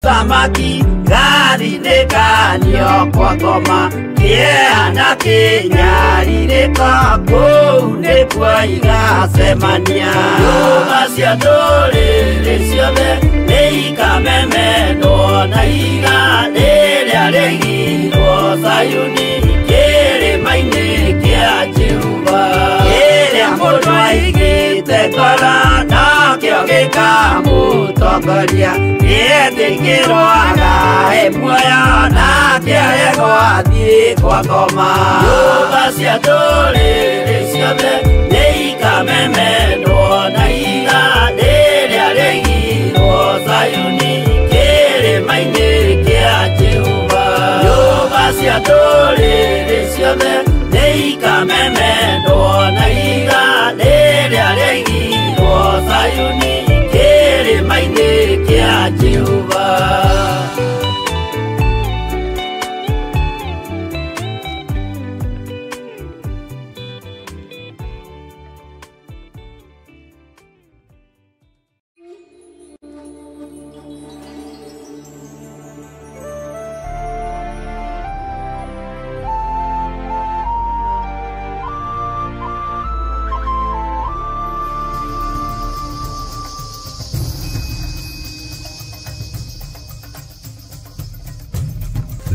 Thamaki garinĩkanio kwa ngoma kĩeha na kĩnyarirĩka kũu nĩkuo igacemania. Nyũmba cia ndũrĩrĩ ciothe nĩikamemendwo na ihiga rĩrĩa rĩigirwo Zayuni kĩrĩma-inĩ kĩa Jehova. Kĩrĩa mũndũ aigĩte ngoro nakĩo gĩkamũtongoria, nĩetĩkĩrwo agae muoyo nake aregwo athiĩ kwa ngoma. Nyũmba cia ndũrĩrĩ ciothe nĩikamemendwo na ihiga rĩrĩa rĩigirwo Zayuni kĩrĩma-inĩ kĩa Jehova. Nyũmba cia ndũrĩrĩ ciothe nĩikamemendwo na ihiga rĩrĩa rĩigirwo Zayuni kĩrĩma-inĩ kĩa Jehova.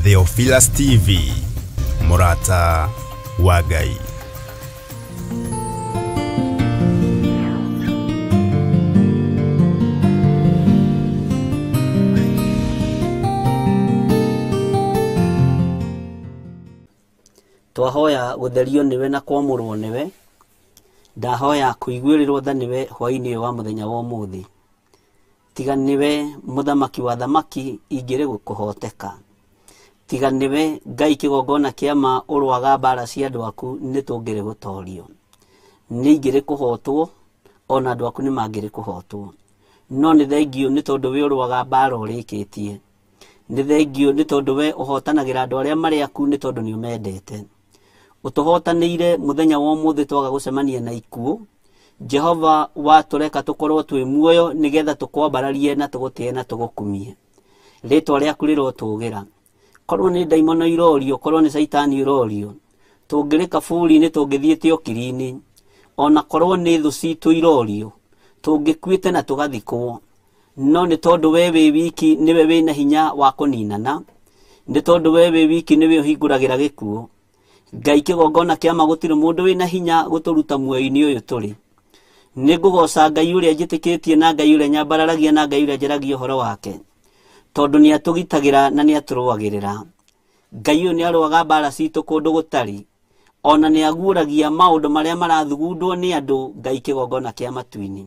Theophilus TV, Murata wa Ngai. Twahoya gutherio niwe na kwamũrwo niwe, ndahoya kũiguĩrĩrwo tha niwe hwaĩ-inĩ wa mũthenya wa ũmũthĩ. Tiga niwe mũthamaki wa thamaki ingĩrĩ gũkũhoteka. Tiga niwe Ngai kĩgongona kĩa ma ũrũaga mbara cia andũ aku nĩ tũngĩrĩ gũtorio. Nĩ ingĩrĩ kũhotwo ona andũ aku nĩ mangĩrĩ kũhotwo. No nĩ thengio nĩ tondũ we ũrũaga mbara ũrĩkĩtie. Nĩ thengio nĩ tondũ we ũhotanagĩra andũ arĩa marĩ aku nĩ tondũ nĩ ũmendete. Ũtũhotanĩire mũthenya wa ũmũthĩ twaga gũcemania na ikuũ. Jehova watũreka tũkorwo twĩ muoyo nĩgetha tũkwambararie na tũgũtĩe na tũgũkumie. Rĩtwa rĩaku rĩrotũgĩra. Korwo nĩ ndaimono irorio, korwo nĩ caitani irorio, tũngĩrĩ kaburi-inĩ tũngĩthiĩte ũkiri-inĩ. Ona korwo nĩ thũ citũ irorio, tũngĩkuĩte na tũgathikwo. No nĩ tondũ we wĩ wiki nĩwe wĩna hinya wa kũninana, nĩ tondũ we wĩ wiki nĩwe ũhingũragĩra gĩkuũ. Ngai kĩgongona kĩa ma gũtirĩ mũndũ wĩna hinya gũtũruta muoyo-inĩ ũyũ tũrĩ. Nĩ ngũgoca Ngai ũrĩa njĩtĩkĩtie na Ngai ũrĩa nyambararagia na Ngai ũrĩa njaragia ũhoro wake, tondũ nĩ atũgitagĩra na nĩ atũrũagĩrĩra. Ngai ũyũ nĩ arũaga mbara citũ kũndũ gũtarĩ, ona nĩ aguũragia maũndũ marĩa marathugundwo nĩ andũ. Ngai kĩgongona kĩa matu-inĩ,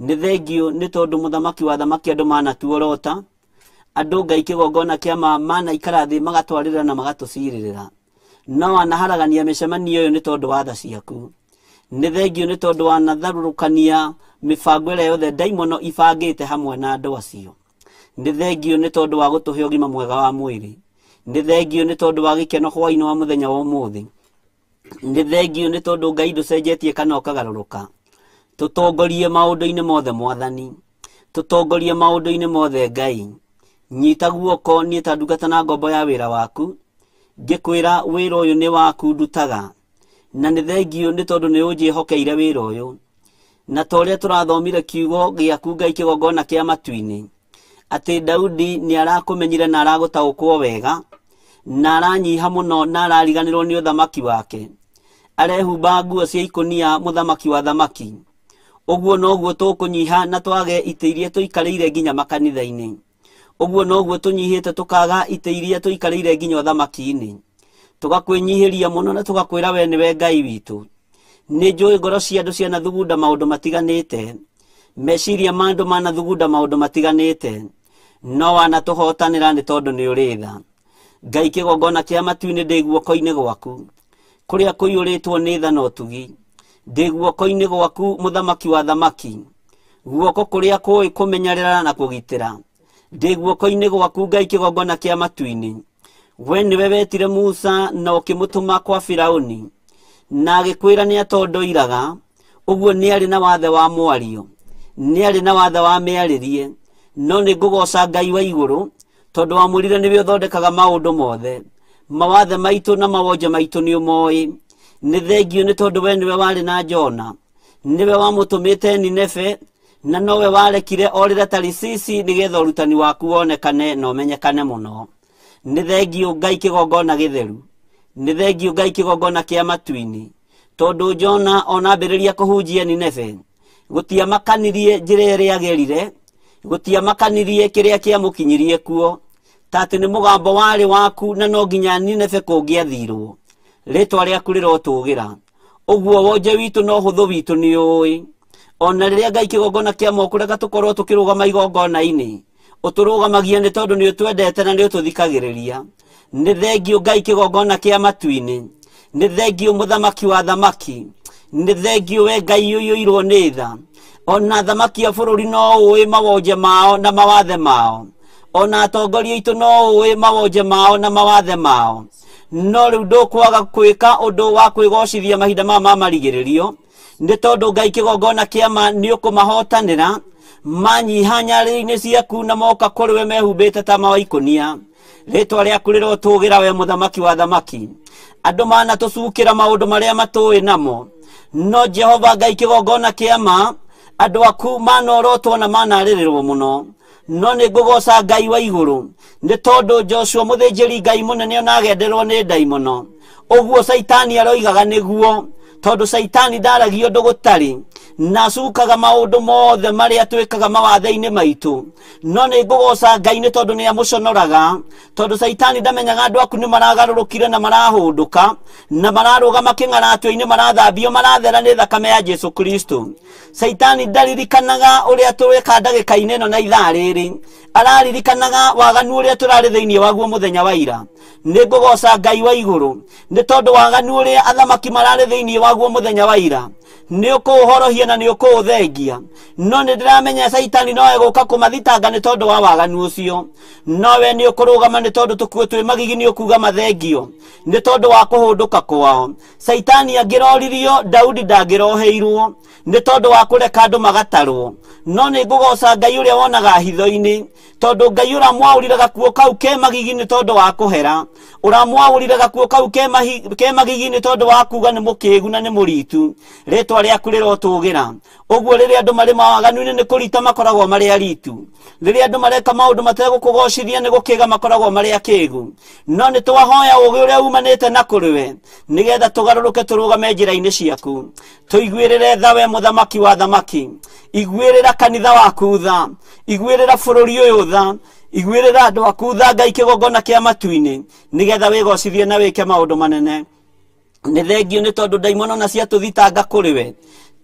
nĩ thengio nĩ tondũ mũthamaki wa thamaki andũ manatuorota, andũ Ngai kĩgongona kĩa ma manaikara thĩ magatwarĩrĩra na magatũcirĩrĩra. No wanaharagania mĩcemanio ĩyo nĩ tondũ wa tha ciaku. Nĩ thengio nĩ tondũ wanatharũrũkania mĩbango ĩrĩa yothe ndaimono ibangĩte hamwe na andũ acio. Nĩ thengio nĩ tondũ wa gũtũhe ũgima mwega wa mwĩrĩ. Nĩ thengio nĩ tondũ wa gĩkeno hwaĩ-inĩ wa mũthenya wa ũmũthĩ. Nĩ thengio nĩ tondũ Ngai ndũcenjetie kana ũkagarũrũka. Tũtongorie maũndũ-inĩ mothe Mwathani, tũtongorie maũndũ-inĩ mothe Ngai. Nyita guoko niĩ ta ndungata na ngombo ya wĩra waku, ngĩkwĩra wĩra ũyũ nĩ waku ndutaga, na nĩ thengio nĩ tondũ nĩ ũnjĩhokeire wĩra ũyũ. Na ta ũrĩa tũrathomire kiugo gĩaku Ngai kĩgongona kĩa matu-inĩ, atĩ Daudi nĩ arakũmenyire na aragũtaũkwo wega, na aranyiha mũno na arariganĩrwo nĩ ũthamaki wake. Arehumba nguo cia ikũnia mũthamaki wa thamaki. Ũguo noguo tũkũnyiha na twage itĩ iria tũikarĩire nginya makanitha-inĩ. Ũguo noguo tũnyihĩte tũkaga itĩ iria tũikarĩire nginya ũthamaki-inĩ. Tũgakwĩnyihĩria mũno na tũgakwĩra we nĩwe Ngai witũ. Nĩ njũĩ ngoro cia andũ cianathugunda maũndũ matiganĩte, meciria ma andũ manathugunda maũndũ matiganĩte, no wanatũhotanĩra nĩ tondũ nĩ ũrĩ tha. Ngai kĩgongona kĩa matu-inĩ ndĩ guoko-inĩ gwaku, kũrĩa kũiyũrĩtwo nĩ tha na ũtugi. Ndĩ guoko-inĩ gwaku mũthamaki wa thamaki, guoko kũrĩa kũĩ kũmenyerera na kũgitĩra. Ndĩ guoko-inĩ gwaku Ngai kĩgongona kĩa matu-inĩ. We nĩwe wetire Musa na ũkĩmũtũma kwa Firaũni, na agĩkwĩra nĩ atondoiraga. Ũguo nĩ arĩ na wathe wa mwario, nĩ arĩ na wathe wa mĩarĩrie. No nĩ ngũgoca Ngai wa igũrũ tondũ wamwĩrire nĩwe ũthondekaga maũndũ mothe. Mawathe maitũ na mawonje maitũ nĩ ũmoĩ. Nĩ thengio nĩ tondũ we nĩwe warĩ na Jona, nĩwe wamũtũmĩte Nineve, na nowe warekire orĩre Tarisisi nĩgetha ũrutani waku wonekane na ũmenyekane mũno. Nĩ thengio Ngai kĩgongona gĩtheru, nĩ thengio Ngai kĩgongona kĩa matu-inĩ, tondũ Jona ona ambĩrĩria kũhunjia Nineve gũtiamakanirie njĩra ĩrĩa agerire, gũtiamakanirie kĩrĩa kĩamũkinyirie kuo, ta atĩ nĩ mũgambo warĩ waku na no nginya Nineve kũngĩathirwo. Rĩtwa rĩaku rĩrotũgĩra. Ũguo wonje witũ na ũhũthũ witũ nĩ ũĩ. Ona rĩrĩa Ngai kĩgongona kĩa moko reka tũkorwo tũkĩrũgama igongona-inĩ, ũtũrũgamagia nĩ tondũ nĩ ũtwendete na nĩ ũtũthikagĩrĩria. Nĩ thengio Ngai kĩgongona kĩa matu-inĩ, nĩ thengio mũthamaki wa thamaki, nĩ thengio we Ngai ũiyũirwo nĩ tha. Ona thamaki a bũrũri no ũĩ mawonje mao na mawathe mao, ona atongoria aitũ no ũĩ mawonje mao na mawathe mao. No rĩu ndũkwaga kwĩka ũndũ wa kwĩgocithia mahinda maya ma marigĩrĩrio, nĩ tondũ Ngai kĩgongona kĩa ma nĩ ũkũmahotanĩra. Manyiha nyarĩrĩ-inĩ ciaku na moka kũrĩ we mehumbĩte ta mawa ikũnia. Rĩtwa rĩaku rĩrotũgĩra we mũthamaki wa thamaki. Andũ manatũcukĩra maũndũ marĩa matũĩ namo, no Jehova Ngai kĩgongona kĩa ma andũ aku manorotwo na manarĩrĩrwo mũno. No nĩ ngũgoca Ngai wa igũrũ nĩ tondũ Joshua mũthĩnjĩri Ngai mũnene ona agenderwo nĩ ndaimono. Ũguo Caitani aroigaga nĩguo, tondũ Caitani ndaragia ũndũ gũtarĩ na acukaga maũndũ mothe marĩa twĩkaga mawathe-inĩ maitũ. No nĩ ngũgoca Ngai nĩ tondũ nĩ amũconoraga, tondũ Caitani ndamenyaga andũ aku nĩ maragarũrũkire na marahũndũka na mararũgama kĩng'aratio-inĩ, marathambio, marathera nĩ thakame ya Jesu Kristo. Caitani ndaririkanaga ũrĩa twĩka ndagĩka-inĩ ĩno na ithaa rĩrĩ, araririkanaga waganu ũrĩa tũrarĩ thĩinĩ waguo mũthenya wa ira. Nĩ ngũgoca Ngai wa igũrũ nĩ tondũ waganu ũrĩa athamaki mararĩ thĩinĩ waguo mũthenya wa ira nĩ ũkũũhorohia na nĩ ũkũũthengia. No nĩ ndĩramenya Caitani no egũka kũmathitanga nĩ tondũ wa waganu ũcio, no we nĩ ũkũrũgama nĩ tondũ tũkuo twĩ magigi nĩ ũkuga mathengio nĩ tondũ wa kũhũndũka kwao. Caitani angĩroririo, Daudi ndangĩroheirwo nĩ tondũ wa kũreka andũ magatarwo. No nĩ ngũgoca Ngai ũrĩa wonaga hitho-inĩ, tondũ Ngai ũramwaũrire gakuo kau ke magigi nĩ tondũ wa kũhera, ũramwaũrire gakuo kau ke magigi nĩ tondũ wa kuga nĩ mũkĩgu na nĩ mũritu. Rĩtwa rĩaku rĩrotũgĩra. Ũguo rĩrĩa andũ marĩ mawaganu-inĩ nĩ kũrita makoragwo marĩ aritu, rĩrĩa andũ mareka maũndũ mategũkũgocithia nĩ gũkĩga makoragwo marĩ akĩgu. No nĩ twahoya ũũgĩ ũrĩa umanĩte na kũrĩ we nĩgetha tũgarũrũke tũrũgame njĩra-inĩ ciaku. Tũiguĩrĩre tha we mũthamaki wa thamaki, iguĩrĩra kanitha waku tha, iguĩrĩra bũrũri ũyũ tha, iguĩrĩra andũ aku tha Ngai kĩgongona kĩa matu-inĩ, nĩgetha wĩgocithie na wĩke maũndũ manene. Nĩ thengio nĩ tondũ ndaimono na ciatũthitanga kũrĩ we,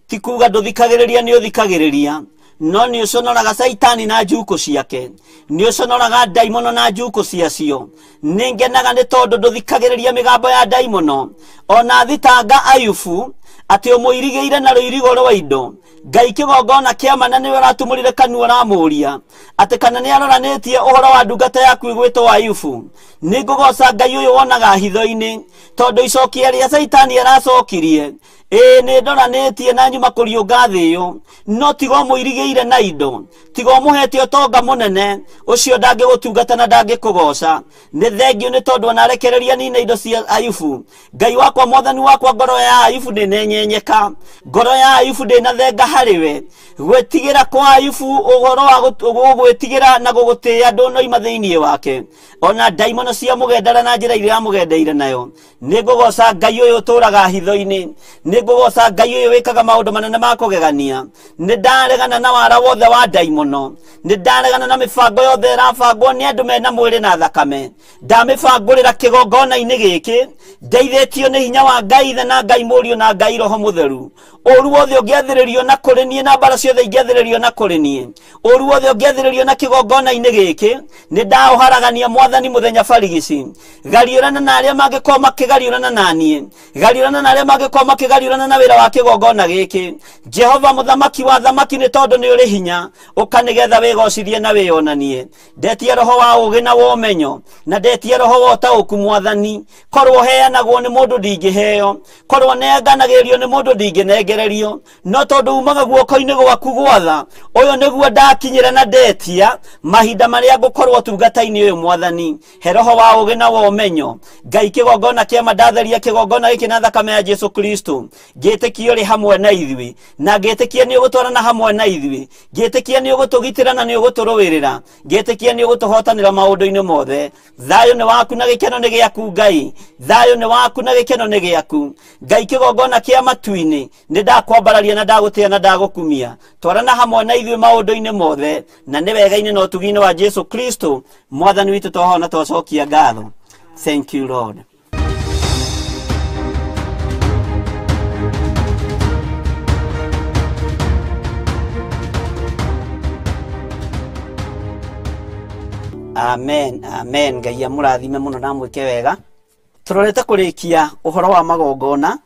ti kuga ndũthikagĩrĩria nĩ ũthikagĩrĩria, no nĩ ũconoraga Caitani na njukũ ciake, nĩ ũconoraga ndaimono na njukũ ciacio. Nĩ ngenaga nĩ tondũ ndũthikagĩrĩria mĩgambo ya ndaimono. Ona thitanga Ayubu atĩ ũmũirigĩire na rũirigo rwa indo, Ngai kĩgongona kĩa ma na nĩwe ũratumũrire kanua ũramũria atĩ kana nĩ aroranĩtie ũhoro wa ndungata yaku ĩgwĩtwo Ayubu. Nĩ ngũgoca Ngai ũyũ wonaga hitho-inĩ, tondũ icokia rĩa Caitani aracokirie, ĩĩ nĩ ndoranĩtie na nyuma kũriũnga thĩ ĩyo, no tiga ũmũirigĩire na indo, tiga ũmũhete ũtonga mũnene, ũcio ndangĩgũtungata na ndangĩkũgoca. Nĩ thengio nĩ tondũ onarekereria nina indo cia Ayubu. Ngai wakwa, mwathani wakwa, ngoro ya Ayubu ndĩnenyenyeka, ngoro ya Ayubu ndĩnathenga harĩ we. Gwĩtigĩra kwa Ayubu, ũhoro wa gũgwĩtigĩra na gũgũtĩĩa ndũnoima thĩinĩ wake. Ona ndaimono cia mũgendera na njĩra ĩrĩa amũgendeire nayo. Nĩ ngũgoca Ngai ũyũ ũtũũraga hitho-inĩ, nĩ ngũgoca Ngai ũyũ wĩkaga maũndũ manene ma kũgegania. Nĩ ndaregana na wara wothe wa ndaimono, nĩ ndaregana na mĩbango yothe ĩrabangwo nĩ andũ mena mwĩrĩ na thakame. Ndamĩbangũrĩra kĩgongona-inĩ gĩkĩ, ndeithĩtio nĩ hinya wa Ngai Ithe na Ngai Mũriũ na Ngai Roho Mũtheru. Ũru wothe ũngĩathĩrĩrio na kũrĩ niĩ na mbara ciothe ingĩathĩrĩrio na kũrĩ niĩ, ũru wothe ũngĩathĩrĩrio na kĩgongona-inĩ gĩkĩ, nĩ ndaũharagania mwathani mũthenya barigici. Gariũrana na arĩa mangĩkorwo makĩgariũrana na niĩ, gariũrana na arĩa mangĩkorwo makĩgariũrana na wĩra wa kĩgongona gĩkĩ. Jehova mũthamaki wa thamaki, nĩ tondũ nĩ ũrĩ hinya, ũka nĩgetha wĩgocithie na wĩyonanie. Ndetie roho wa ũũgĩ na wa ũmenyo, na ndetie roho wa ũtaũku mwathani. Korwo heanagwo nĩ mũndũ ndingĩheo, korwo nenganagĩrio nĩ mũndũ ndingĩnengerwo. ũrekererio no tondũ umaga guoko-inĩ gwaku gwatha ũyũ nĩguo ndakinyĩra na ndetia mahinda marĩa ngũkorwo ũtungata-inĩ ũyũ mwathani he roho wa ũũgĩ na wa ũmenyo Ngai kĩgongona kĩama ndatheria kĩgongona gĩkĩ na thakame ya Jesu Kristo ngĩtĩkia ũrĩ hamwe na ithuĩ na ngĩtĩkia nĩ ũgũtwarana hamwe na ithuĩ ngĩtĩkia nĩ ũgũtũgitĩra na nĩ ũgũtũrũĩrĩra ngĩtĩkia nĩ ũgũtũhotanĩra maũndũ-inĩ mothe thayũ nĩ waku na gĩkeno nĩ gĩaku Ngai thayũ nĩ waku na gĩkeno nĩ gĩaku Ngai kĩgongona kĩa matu-inĩ nĩ ndakwambararia na ndagũtĩa na ndagũkumia twarana hamwe na ithuĩ maũndũ-inĩ mothe na nĩ wega-inĩ na ũtugi-inĩ wa Jesu Kristo mwathani witũ twahoya na twacokia ngatho. Thank you Lord. Amen, amen. Ngai amũrathime mũno na amwĩke wega. Tũrorete kũrĩkia ũhoro wa magongona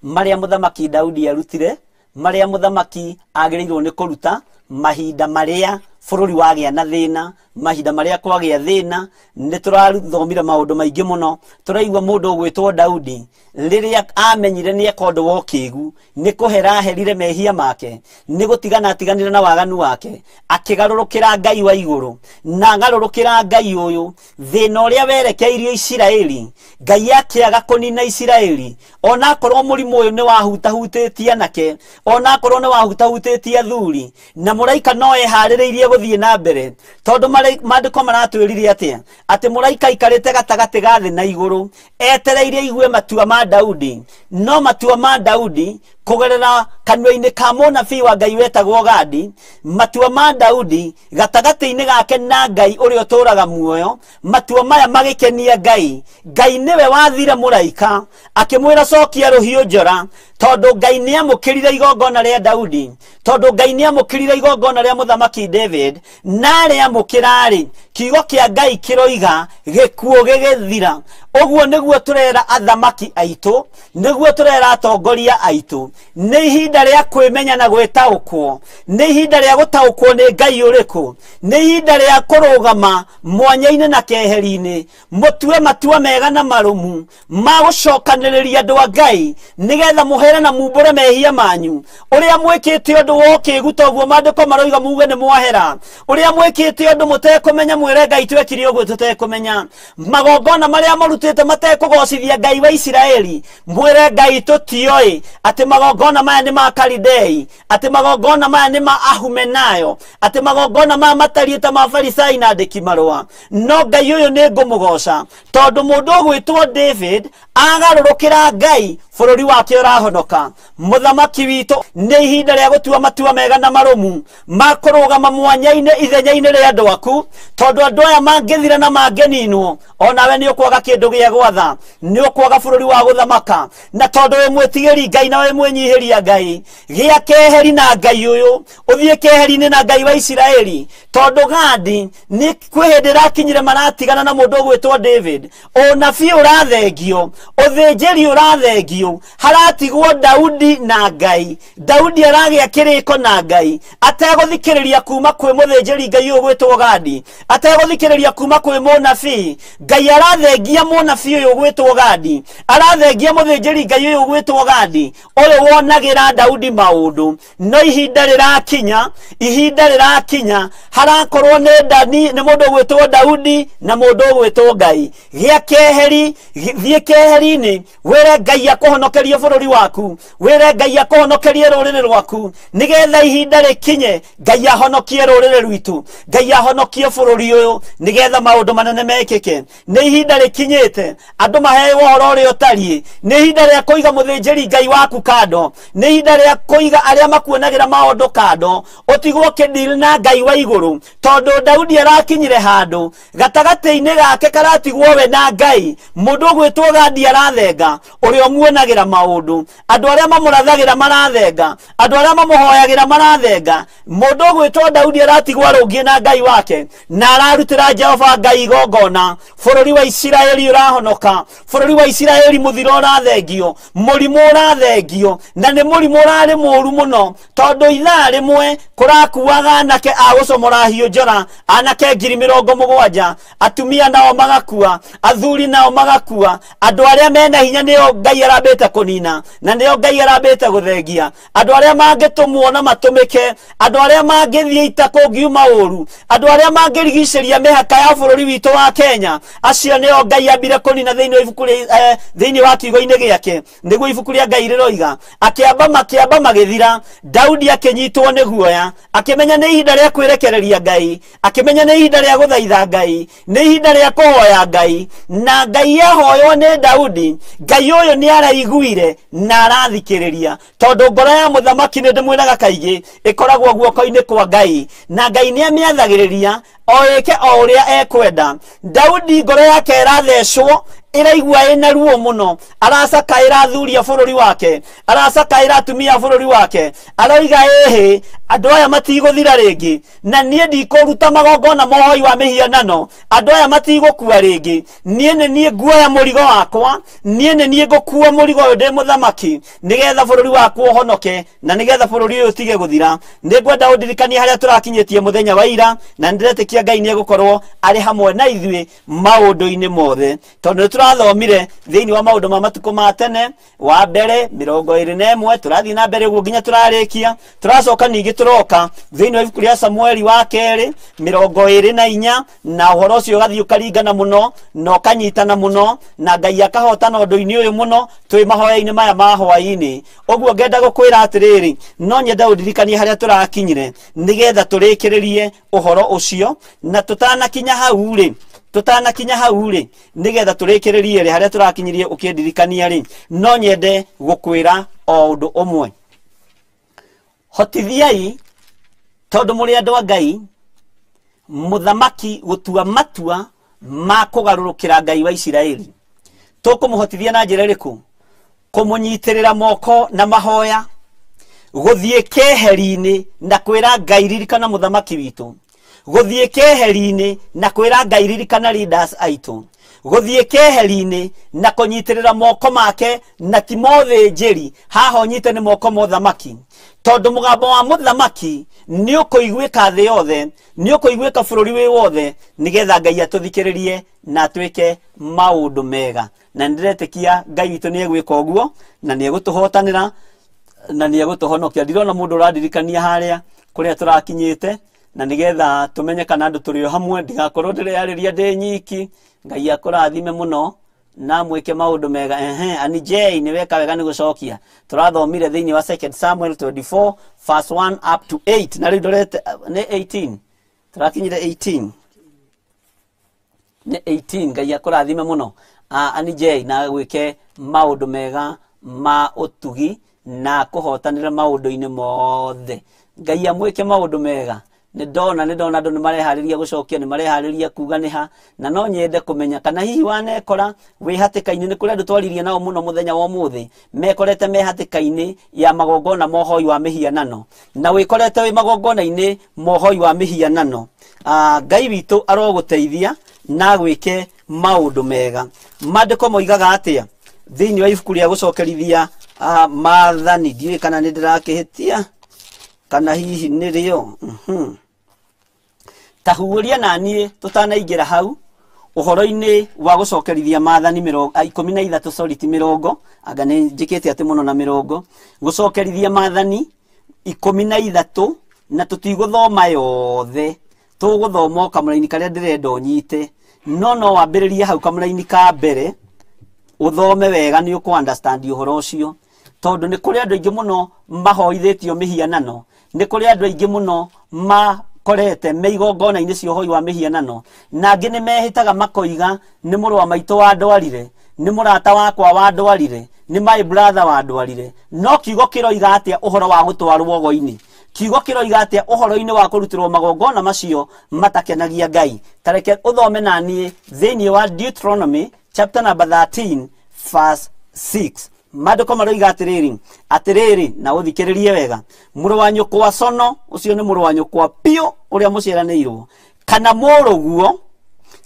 marĩa mũthamaki Daudi arutire, marĩa mũthamaki agĩrĩirwo nĩ kũruta mahinda marĩa bũrũri wagĩa na thĩna, mahinda marĩa kwagĩa thĩna. Nĩ tũrathomire maũndũ maingĩ mũno. Tũraigua mũndũ ũgwĩtwo Daudi rĩrĩa amenyire nĩ eka ũndũ wa ũkĩgu, nĩ kũhera aherire mehia make, nĩ gũtigana atiganire na waganu wake, akĩgarũrũkĩra Ngai wa igũrũ na agarũrũkĩra Ngai ũyũ. Thĩna ũrĩa werekeirio Isiraeli, Ngai akĩaga kũnina Isiraeli, onakorwo mũrimũ ũyũ nĩ wahutahutĩtie anake, onakorwo nĩ wahutahutĩtie athuri, na mũraika no eharĩrĩirie gũthiĩ na mbere, tondũ maandĩko maratwĩrire atĩa? Atĩ mũraika aikarĩte gatagatĩ ga thĩ na igũrũ, etereire aigue matua ma Daudi. No matua ma Daudi kũgerera kanua-inĩ ka mũnabii wa Ngai wetagwo Gadi, matua ma Daudi gatagatĩ-inĩ gake na Ngai ũrĩa ũtũũraga muoyo, matua maya magĩkenia Ngai. Ngai nĩwe wathire mũraika akĩmwĩra cokia rũhiũ njora, tondũ Ngai nĩamũkĩrire igongona rĩa Daudi, tondũ Ngai nĩamũkĩrire igongona rĩa mũthamaki David, na rĩamũkĩra-rĩ, kiugo kĩa Ngai kĩroiga gĩkuũ gĩgĩthira. Ũguo nĩguo tũrera athamaki aitũ, nĩguo tũrera atongoria aitũ. Nĩ ihinda rĩa kwĩmenya na gwĩtaũkwo, nĩ ihinda rĩa gũtaũkwo nĩ Ngai ũrĩkũ, nĩ ihinda rĩa kũrũgama mwanya-inĩ na keheri-inĩ, mũtue matua mega na marũmu ma gũcokanĩrĩria andũ a Ngai, nĩgetha mũhere na mumbũre mehia manyu. Ũrĩa mwĩkĩte ũndũ wa ũkĩgu toguo maandĩko maroiga muge nĩ mwahera, ũrĩa mwĩkĩte ũndũ mũtekũmenya mwĩre Ngai twekire ũguo tũtekũmenya, magongona marĩa mũrutĩte matekũgocithia Ngai wa Isiraeli, mwĩre Ngai tũtioĩ atĩ magongona maya nĩ ma Kalidei, atĩ magongona maya nĩ ma Ahumenayo, atĩ magongona maya matariĩ ta ma Farisai na andĩki marũa. No Ngai ũyũ nĩ ngũmũgoca, tondũ mũndũ ũgwĩtwo David agarũrũkĩra Ngai, bũrũri wake ũrahonoka. Mũthamaki witũ, nĩ ihinda rĩa gũtua matua mega na marũmu ma kũrũgama mwanya-inĩ ithenya-inĩ rĩa andũ aku, tondũ andũ aya mangĩthira na mangĩninwo, onawe nĩ ũkwaga kĩndũ gĩa gwatha, nĩ ũkwaga bũrũri wa gũthamaka. Na tondũ wĩ mwĩtigĩri Ngai na wĩ mwĩnyihĩria Ngai, gĩa keheri na Ngai ũyũ, ũthiĩ keheri-inĩ na Ngai wa Isiraeli, tondũ Gadi nĩ kwĩ hĩndĩ ĩrakinyire maratigana na mũndũ ũgwĩtwo David. Ũnabii ũrathengio, ũthĩnjĩri ũrathengio, haratigwo Daudi na Ngai. Daudi aragĩa kĩrĩko na Ngai, ategũthikĩrĩria kuma kwĩ mũthĩnjĩri Ngai ũyũ ũgwĩtwo Gadi, ategũthikĩrĩria kuma kwĩ mũnabii. Ngai arathengia mũnabii ũyũ ũgwĩtwo Gadi, arathengia mũthĩnjĩri Ngai ũyũ ũgwĩtwo Gadi, ũyũ wonagĩra Daudi maũndũ. No ihinda rĩrakinya, ihinda rĩrakinya, harakorwo nĩ Dani, nĩ mũndũ ũgwĩtwo Daudi na mũndũ ũgwĩtwo Ngai. Gĩa keheri, thiĩ keheri-inĩ, wĩre Ngai akũhonokerie bũrũri waku, wĩre Ngai akũhonokerie rũrĩrĩ rwaku, nĩgetha ihinda rĩkinye Ngai ahonokie rũrĩrĩ rwitũ, Ngai ahonokie bũrũri ũyũ, nĩgetha maũndũ manene mekĩke. Nĩ ihinda rĩkinyĩte andũ maheo ũhoro ũrĩa ũtariĩ. Nĩ ihinda rĩa kũiga mũthĩnjĩri Ngai waku kando, nĩ ihinda rĩa kũiga arĩa makuonagĩra maũndũ kando, ũtigwo ũkĩdeal na Ngai wa igũrũ, tondũ Daudi arakinyire handũ gatagatĩ-inĩ gake karatigwo we na Ngai. Mũndũ ũgwĩtwo Gadi arathenga, ũrĩa ũmuonagĩra maũndũ, andũ arĩa mamũrathagĩra marathenga, andũ arĩa mamũhoyagĩra marathenga. Mũndũ ũgwĩtwo Daudi aratigwo arũngiĩ na Ngai wake, na ararutĩra Jehova Ngai igongona. Bũrũri wa Isiraeli ũrahonoka. Bũrũri wa Isiraeli mũthiro ũrathengio, mũrimũ ũrathengio, na nĩ mũrimũ ũrarĩ mũũru mũno, tondũ ithaa rĩmwe kũrakuaga anake a gũcomora hiũ njora, anake 70,000, atumia nao magakua, athuri nao magakua, andũ arĩa mena hinya nĩo Ngai arambĩte kũnina, na nĩo Ngai arambĩte gũthengia, andũ arĩa mangĩtũmwo na matũmĩke, andũ arĩa mangĩthiĩ ita kũngiuma ũru, andũ arĩa mangĩrigicĩria mĩhaka ya bũrũri witũ wa Kenya, acio nĩo Ngai ambire kũnina thĩinĩ wa ibuku rĩa thĩinĩ wa kiugo-inĩ gĩake. Nĩguo ibuku rĩa Ngai rĩroiga, akĩamba makĩamba magĩthira. Daudi akĩnyitwo nĩ guoya, akĩmenya nĩ ihinda rĩa kwĩrekereria Ngai, akĩmenya nĩ ihinda rĩa gũthaitha Ngai, nĩ ihinda rĩa kũhoya Ngai, na Ngai ahoywo nĩ Daudi. Ngai ũyũ nĩ araiguire na arathikĩrĩria, tondũ ngoro ya mũthamaki nĩ ndĩmwĩraga kaingĩ ĩkoragwo guoko-inĩ kwa Ngai, na Ngai nĩ amĩathagĩrĩria o ĩke o ũrĩa ekwenda. Daudi ngoro yake ĩrathecwo, ĩraigua ĩna ruo mũno, aracakaĩra athuri a bũrũri wake, aracakaĩra atumia a bũrũri wake, aroiga ĩhĩ, andũ aya matigũthira rĩngĩ, na niĩ ndikũruta magongona ma ũhoi wa mĩhianano, andũ aya matigũkua rĩngĩ, niĩ nĩ niĩ nguoya mũrigo wakwa, niĩ nĩ niĩ ngũkua mũrigo ũyũ ndĩ mũthamaki, nĩgetha bũrũri wakwa ũhonoke, na nĩgetha bũrũri ũyũ ũtige gũthira. Nĩngwenda ũndirikanie harĩa tũrakinyĩtie mũthenya wa ira, na nĩndĩretĩkia Ngai nĩegũkorwo arĩ hamwe na ithuĩ maũndũ-inĩ mothe, tondũ nĩtũrathomire thĩinĩ wa maũndũ ma matukũ ma tene wa mbere 21, tũrathiĩ na mbere ũguo nginya tũrarĩkia. Tũracoka ningĩ tũroka thĩinĩ wa ibuku rĩa Samueli wa kerĩ 24, na ũhoro ũcio ũgathiĩ ũkaringana mũno na ũkanyitana mũno, na Ngai akahotana ũndũ-inĩ ũyũ mũno twĩ mahoya-inĩ maya ma hwaĩ-inĩ. Ũguo ngenda gũkwĩra atĩrĩrĩ, no nyende ũndirikanie harĩa tũrakinyire nĩgetha tũrĩkĩrĩrie ũhoro ũcio, na tũtanakinya hau rĩ, tũtanakinya hau rĩ, nĩgetha tũrĩkĩrĩrie rĩ harĩa tũrakinyirie ũkĩndirikania rĩ, no nyende gũkwĩra o ũndũ ũmwe. Hotithiai, tondũ mũrĩ andũ a Ngai, mũthamaki gũtua matua ma kũgarũrũkĩra Ngai wa Isiraeli. Tũkũmũhotithia na njĩra ĩrĩkũ? Kũmũnyitĩrĩra moko na mahoya, gũthiĩ keheri-inĩ na kwĩra Ngai ririkana mũthamaki witũ, gũthiĩ keheri-inĩ na kwĩra Ngai ririkana leaders aitũ, gũthiĩ keheri-inĩ na kũnyitĩrĩra moko make na ti mothĩnjĩri, haha ũnyite nĩ moko ma ũthamaki, tondũ mũgambo wa mũthamaki nĩ ũkũiguĩka thĩ yothe, nĩ ũkũiguĩka bũrũri wĩ wothe, nĩgetha Ngai atũthikĩrĩrie na atwĩke maũndũ mega. Na nĩndĩretĩkia Ngai witũ nĩ egwĩka ũguo, na nĩ egũtũhotanĩra, na nĩ egũtũhonokia. Ndirona mũndũ ũrandirikania harĩa kũrĩa tũrakinyĩte, na nĩgetha tũmenye kana andũ tũrĩ o hamwe, ndigakorwo ndĩreyarĩria ndĩ nyiki. Ngai akũrathime mũno na mwĩke maũndũ mega. Ehe, Ani J nĩ weka wega nĩ gũcokia. Tũrathomire thĩinĩ wa 2 Samuel 24 verse 1 up to 8, na rĩu ndorete nĩ 18, tũrakinyire 18, nĩ 18. Ngai akũrathime mũno Ani J, na gwĩke maũndũ mega ma ũtugi na kũhotanĩra maũndũ-inĩ mothe. Ngai amwĩke maũndũ mega. Nĩ ndona andũ nĩ mareharĩria gũcokia, nĩ mareharĩria kuga nĩha, na no nyende kũmenya kana hihi wanekora wĩ hatĩka-inĩ. Nĩ kũrĩ andũ twaririe nao mũno mũthenya wa ũmũthĩ, mekorete me hatĩka-inĩ ya magongona ma ũhoi wa mĩhianano, na wĩkorete wĩ magongona-inĩ ma ũhoi wa mĩhianano. Ngai witũ arogũteithia na gwĩke maũndũ mega. Maandĩko moigaga atĩa thĩinĩ wa ibuku rĩa gũcokerithia maathani? Ndiũĩ kana nĩ ndĩrakĩhĩtia kana hihi nĩrĩo. Ta huũria na niĩ tũtanaingĩra hau ũhoro-inĩ wa gũcokerithia maathani 13, sorry ti mĩrongo, anga nĩ njĩkĩte atĩ mũno na mĩrongo, gũcokerithia maathani 13, na tũtigũthoma yothe, tũgũthoma o kamũraini karĩa ndĩrenda ũnyite, no no wambĩrĩrie hau kamũraini ka mbere ũthome wega, nĩ ũkũ understand ũhoro ũcio, tondũ nĩ kũrĩ andũ aingĩ mũno mahoithĩtio mĩhianano, nĩ kũrĩ andũ aingĩ mũno makorete me igongona-inĩ cia ũhoi wa mĩhianano, na angĩ nĩ mehĩtaga makoiga nĩ mũrũ wa maitũ wandwarire, nĩ mũrata wakwa wandwarire, nĩ my brother wandwarire. No kiugo kĩroiga atĩa ũhoro wa gũtwarwo ũgo-inĩ? Kiugo kĩroiga atĩa ũhoro-inĩ wa kũrutĩrwo magongona macio matakenagia Ngai? Ta reke ũthome na niĩ thĩinĩ wa Deuteronomy chapter number 13 verse 6. Maandĩko maroiga atĩrĩrĩ, atĩrĩrĩ, na ũthikĩrĩrie wega, mũrũ wa nyũkwa cono, ũcio nĩ mũrũ wa nyũkwa piũ ũrĩa mũciaranĩirwo, kana mũrũguo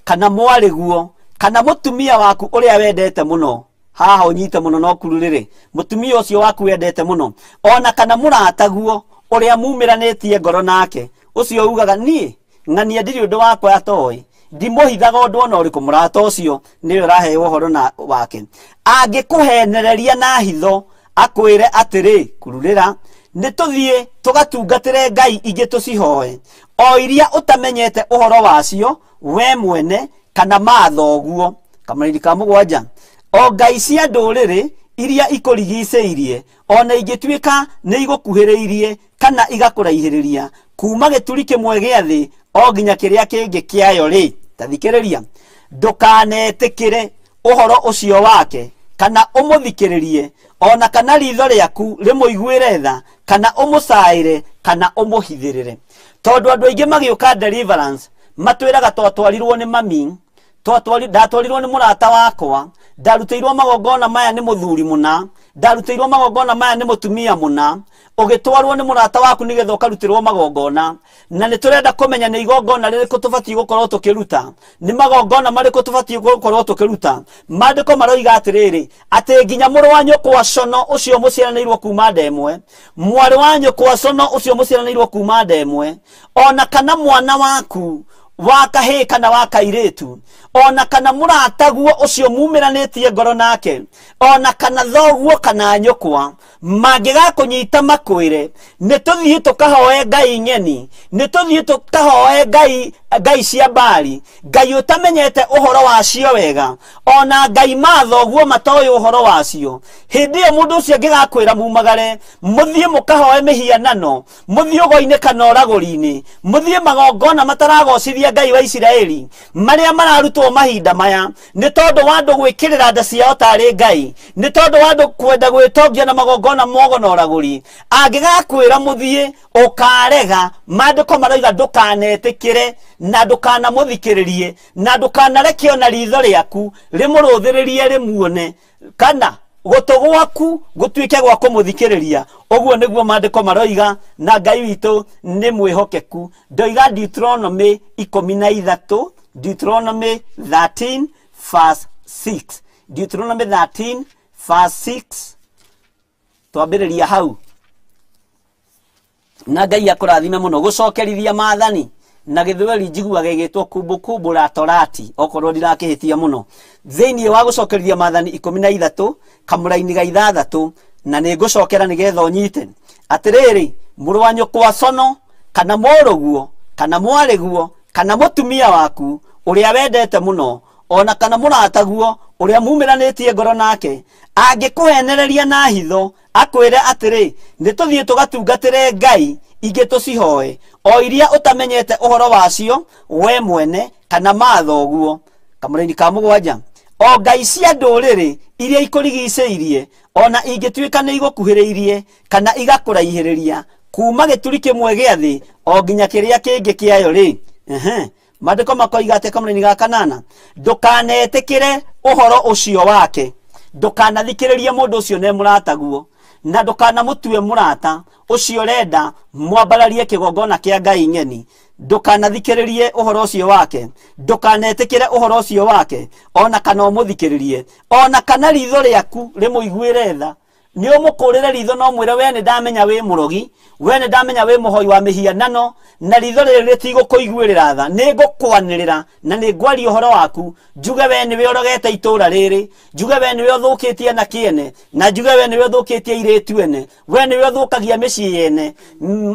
kana mwarĩguo, Kana mũtumia waku ũrĩa wendete mũno, haha ũnyite mũno no kururĩrĩ, mũtumia ũcio waku wendete mũno, ona kana mũrataguo ũrĩa mumĩranĩtie ngoro nake, ũcio ugaga niĩ ng'ania ndirĩ ũndũ wakwa atoĩ, ndimũhithaga ũndũ ona ũrĩkũ, mũrata ũcio nĩwe ũraheo ũhoro na wake. Angĩkũhenereria na hitho akwĩre atĩrĩ, kururĩra, nĩ tũthiĩ tũgatungatĩre ngai ingĩ tũcihoe, o iria ũtamenyete ũhoro wacio we mwene kana mathoguo. Kamũraini ka mũgwanja, o ngai cia ndũrĩrĩ iria ikũrigicĩirie, ona ingĩtuĩka nĩ igũkuhĩrĩirie kana igakũraihĩrĩria, kuma gĩturi kĩmwe gĩa thĩ o nginya kĩrĩa kĩngĩ kĩayo rĩ, ta thikĩrĩria, ndũkanetĩkĩre ũhoro ũcio wake kana ũmũthikĩrĩrie, ona kana ritho rĩaku rĩmũiguĩre tha, kana ũmũcaĩre kana ũmũhithĩrĩre. Tondũ andũ aingĩ magĩũka deliverance matwĩraga twatwarirwo nĩ mami, ndatwarirwo nĩ mũrata wakwa, ndarutĩirwo magongona maya nĩ mũthuri mũna, ndarutĩirwo magongona maya nĩ mũtumia mũna. Ũgĩtwarwo nĩ mũrata waku nĩgetha ũkarutĩrwo magongona, na nĩ tũrenda kũmenya nĩ igongona rĩrĩkũ tũbatiĩ gũkorwo tũkĩruta, nĩ magongona marĩkũ tũbatiĩ gũkorwo tũkĩruta. Maandĩko maroiga atĩrĩrĩ, atĩ nginya mũrũ wa nyũkwa cono ũcio mũciaranĩirwo kuma nda ĩmwe, mwarĩ wa nyũkwa cono ũcio mũciaranĩirwo kuma nda ĩmwe, ona kana mwana waku wa kahĩĩ kana wa kairĩtu, ona kana mũrataguo ũcio mumĩranĩtie ngoro nake, ona kana thoguo kana nyũkwa, mangĩgakũnyita makwĩre nĩ tũthiĩ tũkahoe ngai ng'eni, nĩ tũthiĩ tũkahoe ngai cia Baali, ngai ũtamenyete ũhoro wacio wega, ona ngai mathoguo matoĩ ũhoro wacio. Hĩndĩ ĩyo mũndũ ũcio angĩgakwĩra mumagare mũthiĩ mũkahoe mĩhianano, mũthiĩ ũgo-inĩ kana ũragũri-inĩ, mũthiĩ magongona mataragocithia Ngai wa Isiraeli marĩa mararutwo mahinda maya, nĩ tondũ wa andũ gwĩkĩrĩra nda ciao tarĩ ngai, nĩ tondũ wa andũ kwenda gwĩtongia na magongona mogo na ũragũri. Angĩgakwĩra mũthiĩ ũkarega, maandĩko maroiga ndũkanetĩkĩre na ndũkanamũthikĩrĩrie na ndũkanareke ona ritho rĩaku rĩmũrũthĩrĩrie rĩmuone, kana gũtũ gwaku gũtuĩke gwa kũmũthikĩrĩria. Ũguo nĩguo maandĩko maroiga, na Ngai witũ nĩ mwĩhokeku. Ndoiga Deuteronomy 13, Deuteronomy 13 verse 6, Deuteronomy 13 verse 6, twambĩrĩria hau. Na Ngai akũrathime mũno. Gũcokerithia maathani na gĩthweri njiguaga ĩgĩtwo kumbukumbu la Torati, okorwo ndirakĩhĩtia mũno. Thĩinĩ wa gũcokerithia maathani 13 kamũraini ga 6, na nĩ ngũcokera nĩgetha ũnyite. Atĩrĩrĩ, mũrũ wa nyũkwa cono kana mũrũguo kana mwarĩguo kana mũtumia waku ũrĩa wendete mũno, ona kana mũrataguo ũrĩa mumĩranĩtie ngoro nake, angĩkũhenereria na hitho akwĩre atĩrĩ, nĩ tũthiĩ tũgatungatĩre ngai ingĩ tũcihoe, o iria ũtamenyete ũhoro wacio we mwene kana mathoguo. Kamũraini ka mũgwanja, o ngai cia ndũrĩrĩ iria ikũrigicĩirie, ona ingĩtuĩka nĩ igũkuhĩrĩirie kana igakũraihĩrĩria, kuma gĩturi kĩmwe gĩa thĩ o nginya kĩrĩa kĩngĩ kĩayo rĩ, maandĩko makoiga atĩ kamũraini ga kanana, ndũkanetĩkĩre ũhoro ũcio wake, ndũkanathikĩrĩrie mũndũ ũcio ne mũrataguo, na ndũkanamũtue mũrata ũcio ũrenda mwambararie kĩgongona kĩa ngai ng'eni. Ndũkanathikĩrĩrie ũhoro ũcio wake, ndũkanetĩkĩre ũhoro ũcio wake, ona kana ũmũthikĩrĩrie, ona kana ritho rĩaku rĩmũiguĩre tha. Nĩ ũmũkũrĩre ritho no mwĩre, we nĩ ndamenya wĩ mũrogi, we nĩ ndamenya wĩ mũhoi wa mĩhianano, na ritho rĩrĩ rĩtigũkũiguĩrĩra tha, nĩ ngũkwanĩrĩra na nĩ ngwaria ũhoro waku, njuge we nĩwe ũrogete itũũra rĩrĩ, njuge we nĩwe ũthũkĩtie na kĩene, na njuge we nĩwe ũthũkĩtie airĩtu ene, we nĩwe ũthũkagia mĩciĩ yene.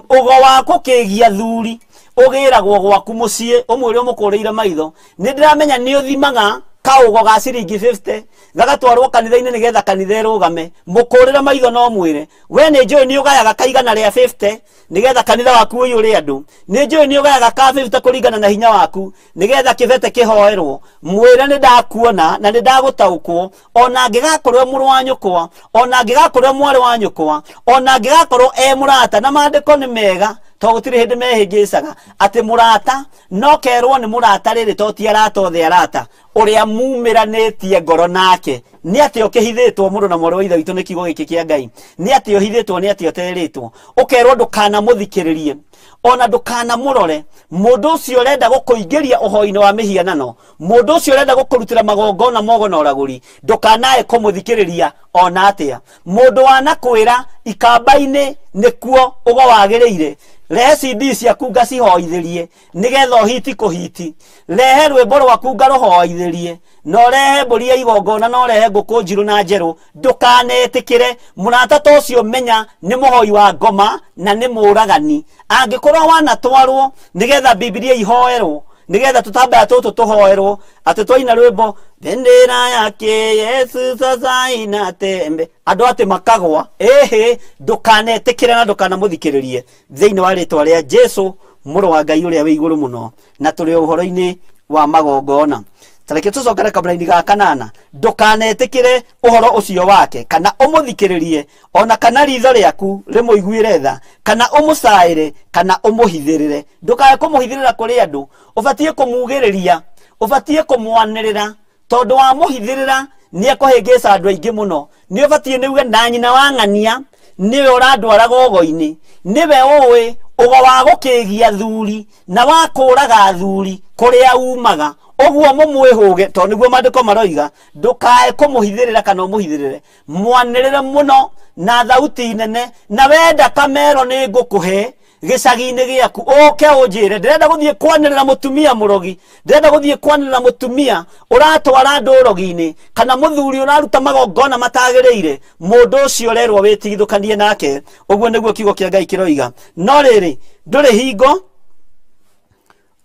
Ũgo wa kũkĩgia thuri ũgĩragwo gwaku mũciĩ, ũmwĩre ũmũkũrĩire maitho, nĩ ndĩramenya nĩ ũthimaga kaũgo ga ciringi 50 gagatwarwo kanitha-inĩ nĩgetha kanitha ĩrũgame. Mũkũrĩre maitho no mwĩre, we nĩ njũĩ nĩ ũgayaga kaigana rĩa 50 nĩgetha kanitha waku ũiyũre andũ, nĩ njũĩ nĩ ũgayaga ka 50 kũringana na hinya waku nĩgetha kĩbete kĩhoerwo. Mwĩre nĩ ndakuona na nĩ ndagũtaũkwo, ona angĩgakorwo mũrũ wa nyũkwa, ona angĩgakorwo mwarĩ wa nyũkwa, ona angĩgakorwo e mũrata. Na maandĩko nĩ mega to gũtirĩ hĩndĩ mehĩngĩcaga atĩ mũrata no kerwo nĩ mũrata rĩrĩ, to ti arata othe arata, ũrĩa mumĩranĩtie ngoro nake. Nĩ atĩ ũkĩhithĩtwo mũndũ na mwarĩ wa ithe witũ nĩ kiugo gĩkĩ kĩa Ngai, nĩ atĩ ũhithĩtwo, nĩ atĩ ũterĩtwo, ũkerwo ndũkanamũthikĩrĩrie, Ona ndũkanamũrore mũndũ ũcio ũrenda gũkũingĩria ũhoi-inĩ wa mĩhianano, mũndũ ũcio ũrenda gũkũrutĩra magongona mogo na ũragũri, ndũkanae kũmũthikĩrĩria ona atĩa. Mũndũ wanakwĩra ikamba-inĩ nĩkuo ũgo wagĩrĩire, rehe CD ciaku ngacihoithĩrie nĩgetha ũhiti kũhiti, rehe rwĩmbo rwaku ngarũhoithĩrie, na ũrehe mbũri ya igongona, na ũrehe ngũkũ njirũ na njerũ. Ndũkanetĩkĩre mũrata ta ũcio, menya nĩ mũhoi wa ngoma na nĩ mũragani. Angĩkorwo wanatwarwo nĩgetha Bibilia ihoerwo, nĩgetha tũtambaya tũtũ tũhoerwo, atĩ twaina rwĩmbo bendera yake Yesu sasa inatembe, andũ atĩ makagwa, ĩhĩ, ndũkanetĩkĩre na ndũkanamũthikĩrĩrie thĩinĩ wa rĩtwa rĩa Jesu mũrũ wa Ngai ũrĩa wĩ igũrũ mũno. Na tũrĩ ũhoro-inĩ wa magongona. Tareke tũcokere kabura-inĩ ga kanana. Ndũkanetĩkĩre ũhoro ũcio wake, kana ũmũthikĩrĩrie, ona kana ritho rĩaku rĩmũiguĩre tha, kana ũmũcaĩre, kana ũmũhithĩrĩre. Ndũkae kũmũhithĩrĩra kũrĩ andũ, ũbatiĩ kũmugĩrĩria, ũbatiĩ kũmwanĩrĩra, tondũ wamũhithĩrĩra nĩ ekũhĩngĩca andũ aingĩ mũno. Nĩ ũbatiĩ nĩ uge na nyina wa ng'ania nĩwe ũrandwara gogo-inĩ, nĩwe ũĩ ũgo wa gũkĩgia thuri na wa kũraga thuri kũrĩa umaga, ũguo mũmwĩhũge, tondũ nĩguo maandĩko maroiga. Ndũkae kũmũhithĩrĩra kana ũmũhithĩrĩre, mwanĩrĩre mũno na thauti nene, na wenda kamero nĩ ngũkũhe gĩcagi-inĩ gĩaku, ũke ũnjĩre ndĩrenda gũthiĩ kwanĩrĩra mũtumia mũrogi, ndĩrenda gũthiĩ kwanĩrĩra mũtumia ũratwara andũ ũrogi-inĩ, kana mũthuri ũraruta magongona matagĩrĩire, mũndũ ũcio ũrerwo wĩtigithũkanie nake. Ũguo nĩguo kiugo kĩa Ngai kĩroiga. No rĩrĩ, ndũrĩ hingo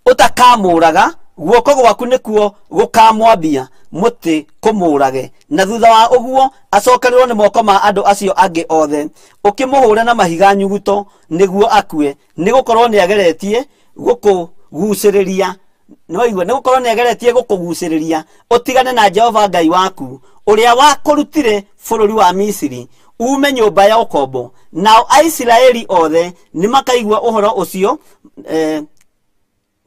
ũtakamũraga, guoko gwaku nĩkuo gũkamwambia mũtĩ kũmũrage, na thutha wa ũguo acokererwo nĩ moko ma andũ acio angĩ othe, ũkĩmũhũre na mahiga nyuguto nĩguo akue, nĩgũkorwo nĩageretie gũkũgucĩrĩria. Nĩwaigua, nĩgũkorwo nĩageretie gũkũgucĩrĩria ũtigane na Jehova Ngai waku, ũrĩa wakũrutire bũrũri wa Misiri ume nyũmba ya ũkombo. Nao Aisiraeli othe nĩmakaigua ũhoro ũcio,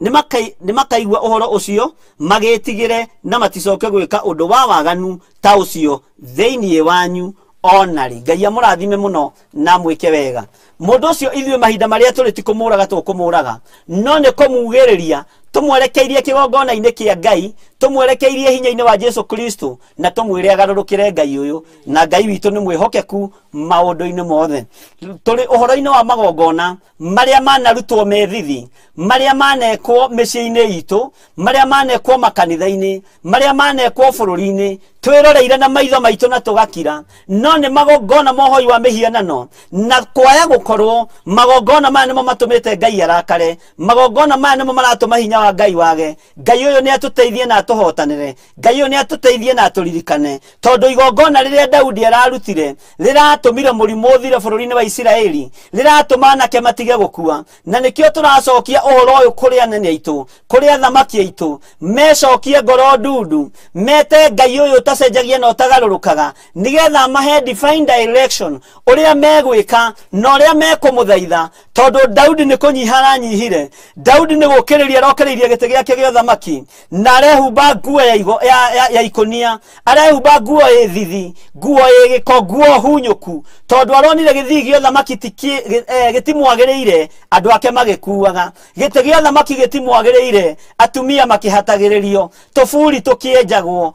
nĩmakaigua ũhoro ũcio magĩtigĩre na maticoke gwĩka ũndũ wa waganu ta ũcio thĩinĩ wanyu ona rĩ. Ngai amũrathime mũno na mwĩke wega. Mũndũ ũcio ithuĩ mahinda marĩa tũrĩ ti kũmũraga tũkũmũraga, no nĩ kũmugĩrĩria tũmwerekeirie kĩgongona-inĩ kĩa Ngai, tũmwerekeirie hinya-inĩ wa Jesu Kristo, na tũmwĩre agarũrũkĩre Ngai ũyũ, na Ngai witũ nĩ mwĩhokeku maũndũ-inĩ mothe. Tũrĩ ũhoro-inĩ wa magongona marĩa manarutwo methithi, marĩa manekwo mĩciĩ-inĩ itũ, marĩa manekwo makanitha-inĩ, marĩa manekwo bũrũri-inĩ, twĩroreire na maitho maitũ na tũgakira, no nĩ magongona mohoi wa mĩhianano, na kwaya gũkorwo magongona maya nĩmo matũmĩte Ngai arakare, magongona maya nĩmo maratũma hinya wa Ngai wage. Ngai ũyũ nĩ atũteithie na atũhotanĩre, Ngai ũyũ nĩ atũteithie na atũririkane, tondũ igongona rĩrĩa Daudi ararutire rĩratũmire mũrimũ ũthire bũrũri-inĩ wa Isiraeli, rĩratũma anake matige gũkua, na nĩkĩo tũracokia ũhoro ũyũ kũrĩ anene aitũ, kũrĩ athamaki aitũ, mecokie ngoro ndundu, mete Ngai ũyũ ũtacenjagia na ũtagarũrũkaga, nĩgetha mahe divine direction ũrĩa megwĩka na ũrĩa mekũmũthaitha, tondũ Daudi nĩ kũnyiha aranyihire, Daudi nĩ gũkĩrĩria arokĩrĩirie gĩtĩ gĩake gĩa ũthamaki, na arehumba nguo ya ikũnia, arehumba nguo ĩ thithi, nguo ĩ gĩko, nguo hunyũku, tondũ aronire gĩthii gĩa ũthamaki gĩtimwagĩrĩire, andũ ake magĩkuaga, gĩtĩ gĩa ũthamaki gĩtimwagĩrĩire, atumia makĩhatagĩrĩrio, tũburi tũkĩenjagwo,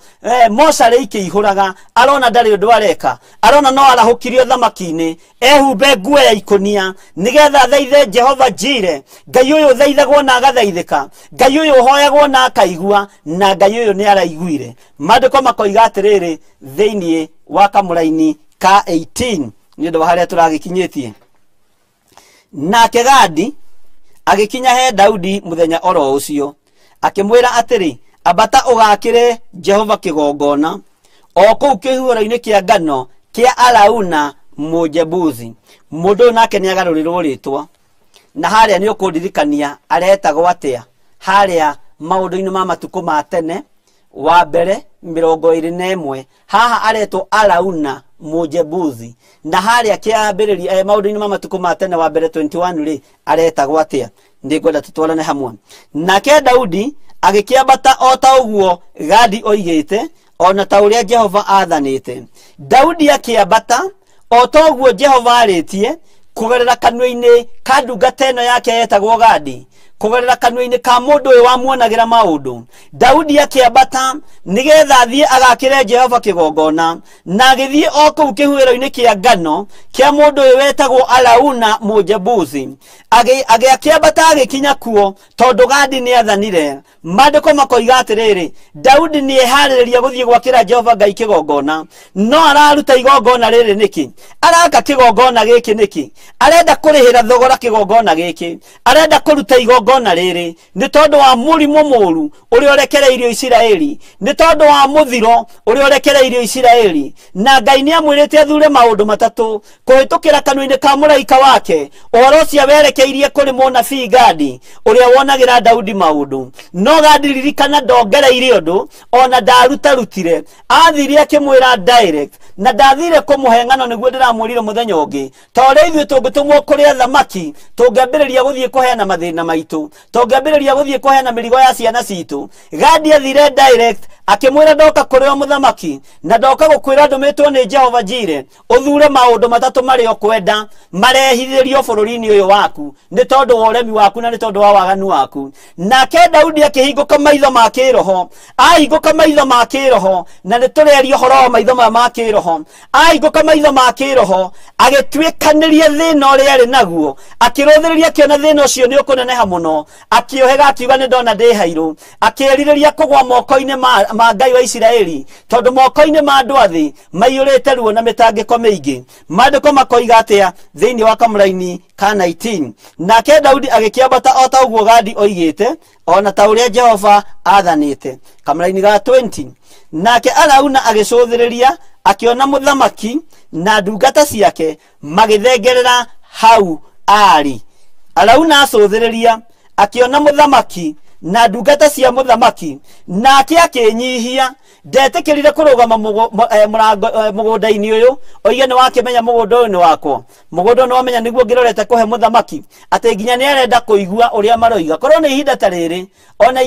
mocarĩ ikĩihũraga, arona ndarĩ ũndũ areka, arona no arahũkirio ũthamaki-inĩ, ehumbe nguo ya ikũnia, nĩgetha athaithe Jehova Jire, Ngai ũyũ ũthaithagwo na agathaithĩka, Ngai ũyũ ũhoyagwo na akaigua, na Ngai ũyũ nĩ araiguire. Maandĩko makoiga atĩrĩrĩ thĩinĩ wa kamũraini ka 18, nĩ ũndũ wa harĩa tũragĩkinyĩtie. Nake Gadi agĩkinya he Daudi mũthenya oro ũcio, akĩmwĩra atĩrĩ, ambata ũgakĩre Jehova kĩgongona o kũu kĩhuhĩro-inĩ kĩa ngano kĩa Arauna Mũjebusi. Mũndũ ũyũ nake nĩagarũrĩrwo rĩtwa, na harĩa nĩ ũkũndirikania aretagwo atĩa harĩa maũndũ-inĩ ma matukũ ma tene wa mbere 21, haha aretwo Arauna Mũjebusi, na harĩa kĩambĩrĩria maũndũ-inĩ ma matukũ ma tene wa mbere 21 rĩ aretagwo atĩa? Nĩngwenda tũtwarane hamwe. Nake Daudi agĩkĩambata o ta ũguo Gadi oigĩte, ona ta ũrĩa Jehova aathanĩte. Daudi akĩambata o ta ũguo Jehova arĩtie, Kũgerera kanua-inĩ ka ndungata ĩno yake yetagwo Gadi, kũgerera kanua-inĩ ka mũndũ ũyũ wamuonagĩra maũndũ, Daudi akĩambata nĩgetha athiĩ agakĩre Jehova kĩgongona, na agĩthiĩ o kũu kĩhuhĩro-inĩ kĩa ngano kĩa mũndũ ũyũ wetagwo Arauna Mũjebusi. Agĩakĩambata agĩkinya kuo tondũ Gadi nĩathanire. Maandĩko makoiga atĩrĩrĩ, Daudi nĩeharĩrĩria gũthiĩ gwakĩra Jehova Ngai kĩgongona, no araruta igongona rĩrĩ nĩkĩ? Araka kĩgongona gĩkĩ nĩkĩ? Arenda kũrĩhĩra thogora kĩgongona gĩkĩ, arenda kũruta igongona rĩrĩ nĩ tondũ wa mũrimũ mũru ũrĩa ũrekereirio Isiraeli, nĩ tondũ wa mũthiro ũrĩa ũrekereirio Isiraeli. Na Ngai nĩamwĩrĩte athure maũndũ matatũ kũhĩtũkĩra kanua-inĩ ka mũraika wake. Ũhoro ũcio werekeirie kũrĩ mũnabii Gadi ũrĩa wonagĩra Daudi maũndũ. No Gadi ririkana ndongereire ũndũ ona ndarutarutire, athire akĩmwĩra direct, na ndathire kũmũhe ng'ano nĩguo ndĩramwĩrire mũthenya ũngĩ. Ta ũrĩa ithuĩ tũngĩtũmwo kũrĩ athamaki, tũngĩambĩrĩria gũthiĩ kũheana mathĩna maitũ, tũngĩambĩrĩria gũthiĩ kũheana mĩrigo ya ciana citũ. Gadi athire direct akĩmwĩra ndoka kũrĩ o mũthamaki na ndoka gũkwĩra ndũmĩtwo nĩ Jehova Jire ũthure maũndũ matatũ marĩa ũkwenda marehithĩrio bũrũri-inĩ ũyũ waku nĩ tondũ wa ũremi waku na nĩ tondũ wa waganu waku. Nake Daudi akĩhingũka maitho ma kĩroho, ahingũka maitho ma kĩroho, na nĩ tũreria ũhoro wa maitho maya ma kĩroho. Ahingũka maitho ma kĩroho agĩtuĩkanĩria thĩna ũrĩa arĩ naguo, akĩrũthĩrĩria akĩona thĩna ũcio nĩ ũkũneneha mũno, akĩũhega akiuga nĩ ndona ndĩ hairũ, akĩĩrirĩria kũgwa moko-inĩ ma Ngai wa Isiraeli, tondũ moko-inĩ ma andũ a thĩ maiyũrĩte ruo na mĩtangĩko mĩingĩ. Maandĩko makoiga atĩa thĩinĩ wa kamũraini ka 19? Nake Daudi agĩkĩambata o ta ũguo Gadi oigĩte, ona ta ũrĩa Jehova aathanĩte. Kamũraini ga 20. Nake Arauna agĩcũthĩrĩria akĩona mũthamaki na ndungata ciake magĩthengerera hau aarĩ. Arauna acũthĩrĩria akĩona mũthamaki na ndungata cia mũthamaki, nake akĩnyihia, ndetĩkĩrire kũrũgama mũgũnda-inĩ ũyũ oige nĩ wakĩmenya mũgũnda ũyũ nĩ wakwa, mũgũnda ũyũ nĩ wamenya nĩguo ngĩrorete kũhe mũthamaki, atĩ nginya nĩ arenda kũigua ũrĩa maroiga. Korwo nĩ ihinda ta rĩrĩ ona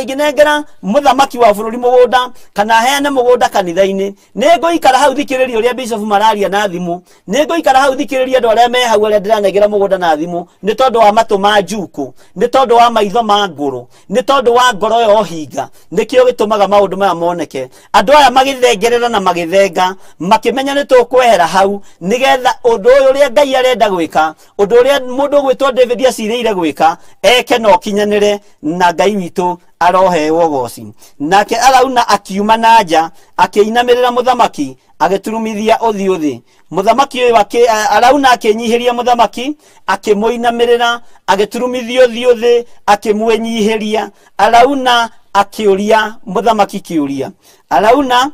ingĩnengera mũthamaki wa bũrũri mũgũnda kana heane mũgũnda kanitha-inĩ, nĩ ngũikara hau thikĩrĩrie ũrĩa bishop mararia na thimũ, nĩ ngũikara hau thikĩrĩrie andũ arĩa me hau arĩa ndĩranengera mũgũnda na thimũ, nĩ tondũ wa matũ ma njukũ, nĩ tondũ wa maitho ma ngũrũ, nĩ tondũ wa ngoro ya ũhinga, nĩkĩo gĩtũmaga maũndũ maya moneke. Andũ aya magĩthengerera na magĩthenga, makĩmenya nĩ tũkwehera hau nĩgetha ũndũ ũyũ ũrĩa Ngai arenda gwĩka, ũndũ ũrĩa mũndũ ũgwĩtwo David acirĩire gwĩka, eke na ũkinyanĩre, na Ngai witũ aroheo ũgoci. Nake Arauna akiuma na nja akĩinamĩrĩra mũthamaki agĩturumithia ũthiũ thĩ. Mũthamaki ũyũ Arauna akĩnyihĩria mũthamaki akĩmũinamĩrĩra agĩturumithia ũthiũ thĩ akĩmwĩnyihĩria. Arauna akĩũria mũthamaki kĩũria. Arauna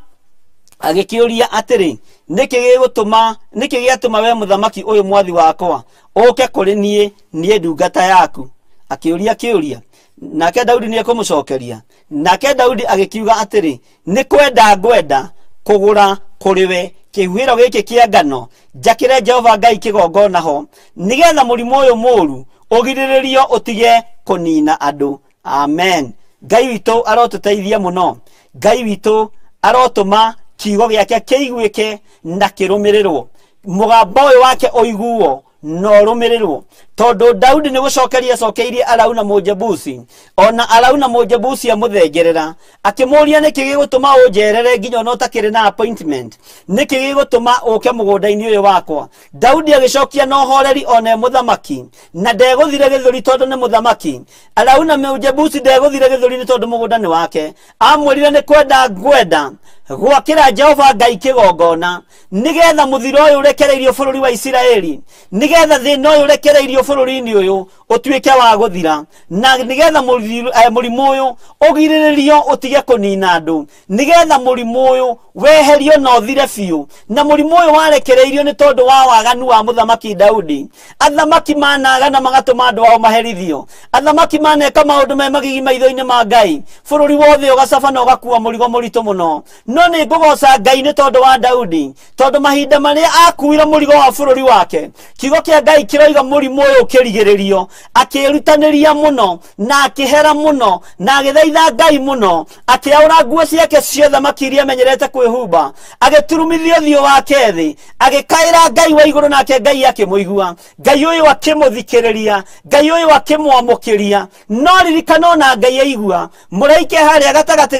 agĩkĩũria atĩrĩ, nĩkĩ gĩatũma we mũthamaki ũyũ mwathi wakwa ũke kũrĩ niĩ, niĩ ndungata yaku? Akĩũria kĩũria. Nake Daudi nĩekũmũcokeria. Nake Daudi agĩkiuga atĩrĩ, nĩ kwenda ngwenda kũgũra kũrĩ we kĩhuhĩro gĩkĩ kĩa ngano njakĩre Jehova Ngai kĩgongona ho, nĩgetha mũrimũ ũyũ mũru ũgirĩrĩrio ũtige kũnina andũ. Amen. Ngai witũ arotũteithia mũno. Ngai witũ arotũma kiugo gĩake kĩiguĩke na kĩrũmĩrĩrwo, mũgambo ũyũ wake ũiguo na ũrũmĩrĩrwo, tondũ Daudi nĩ gũcokeria acokeirie Arauna Mũjebusi, ona Arauna Mũjebusi amũthengerera akĩmũũria nĩkĩ gĩgũtũma ũnjerere nginya ona ũtakĩrĩ na appointment, nĩkĩ gĩgũtũma ũke mũgũnda-inĩ ũyũ wakwa? Daudi agĩcokia na ũhoreri ona mũthamaki, na ndegũthire gĩthũri tondũ nĩ mũthamaki. Arauna Mũjebusi ndegũthire gĩthũri nĩ tondũ mũgũnda nĩ wake. Amwĩrire nĩ kwenda ngwenda gwakĩra Jehova Ngai kĩgongona nĩgetha mũthiro ũyũ ũrekereirio bũrũri wa Isiraeli, nĩgetha thĩna ũyũ ũrekereirio bũrũri-inĩ ũyũ ũtuĩke wa gũthira, na nĩgetha mũrimũ ũyũ ũgirĩrĩrio ũtige kũnina andũ, nĩgetha mũrimũ ũyũ weherio na ũthire biũ. Na mũrimũ ũyũ warekereirio nĩ tondũ wa waganu wa mũthamaki Daudi. Athamaki managana magatũma andũ ao maherithio, athamaki maneka maũndũ me magigi maitho-inĩ ma Ngai, bũrũri wothe ũgacaba na ũgakua mũrigo mũritũ mũno. No nĩ ngũgoca Ngai nĩ tondũ wa Daudi, tondũ mahinda marĩa akuire mũrigo wa bũrũri wake, kiugo kĩa Ngai kĩroiga mũrimũ ũyũ ũkĩrigĩrĩrio. Akĩĩrutanĩria mũno na akĩhera mũno na agĩthaitha Ngai mũno, akĩaũra nguo ciake cia ũthamaki iria amenyerete kwĩhumba, agĩturumithia ũthiũ wake thĩ, agĩkaĩra Ngai wa igũrũ, nake Ngai akĩmũigua. Ngai ũyũ akĩmũthikĩrĩria, Ngai ũyũ akĩmwamũkĩria. No ririkana ona Ngai aigua, mũraike harĩa gatagatĩ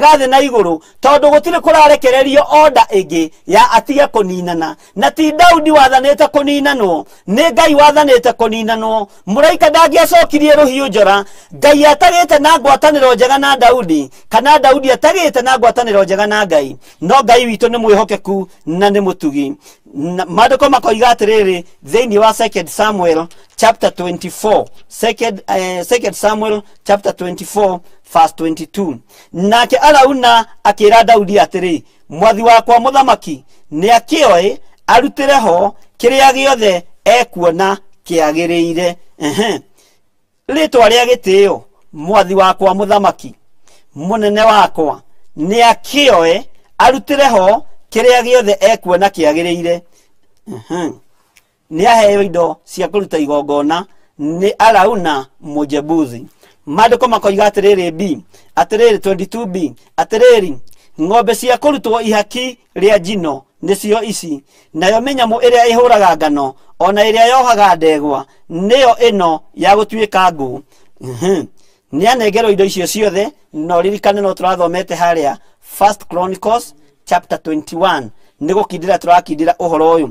ga thĩ na igũrũ, tondũ gũtirĩ kũrarekererio order ĩngĩ ya atige kũninana. Na ti Daudi wathanĩte kũninanwo, nĩ Ngai wathanĩte kũninanwo. Mũraika ndangĩacokirie rũhiũ njora. Ngai atagĩte na ngwatanĩro njega na Daudi, kana Daudi atagĩte na ngwatanĩro njega na Ngai. No Ngai witũ nĩ mwĩhokeku na nĩ mũtugi. Maandĩko makoiga atĩrĩrĩ thĩinĩ wa 2 Samuel chapter 24, 2 Samuel chapter 24 verse 22. Nake Arauna akĩra Daudi atĩrĩ, mwathi wakwa mũthamaki nĩ akĩoe arutĩre ho kĩrĩa gĩothe ekuona kĩagĩrĩire. Rĩtwa rĩa gĩtĩo, mwathi wakwa mũthamaki, mũnene wakwa nĩ akĩoe arutĩre ho kĩrĩa gĩothe ekuona kĩagĩrĩire. Nĩ aheo indo cia kũruta igongona nĩ Arauna Mũjebusi. Maandĩko makoiga atĩrĩrĩ B, atĩrĩrĩ 22b, atĩrĩrĩ ng'ombe cia kũrutwo ihaki rĩa njino nĩcio ici, nayo mĩnyamũ ĩrĩa ĩhũraga ngano ona ĩrĩa yohaga ndegwa nĩyo ĩno ya gũtuĩka ngũ. Nĩ anengerwo indo icio ciothe. No ririkane no tũrathomete harĩa First Chronicles chapter 21, nĩ gũkindĩra tũrakindĩra ũhoro ũyũ.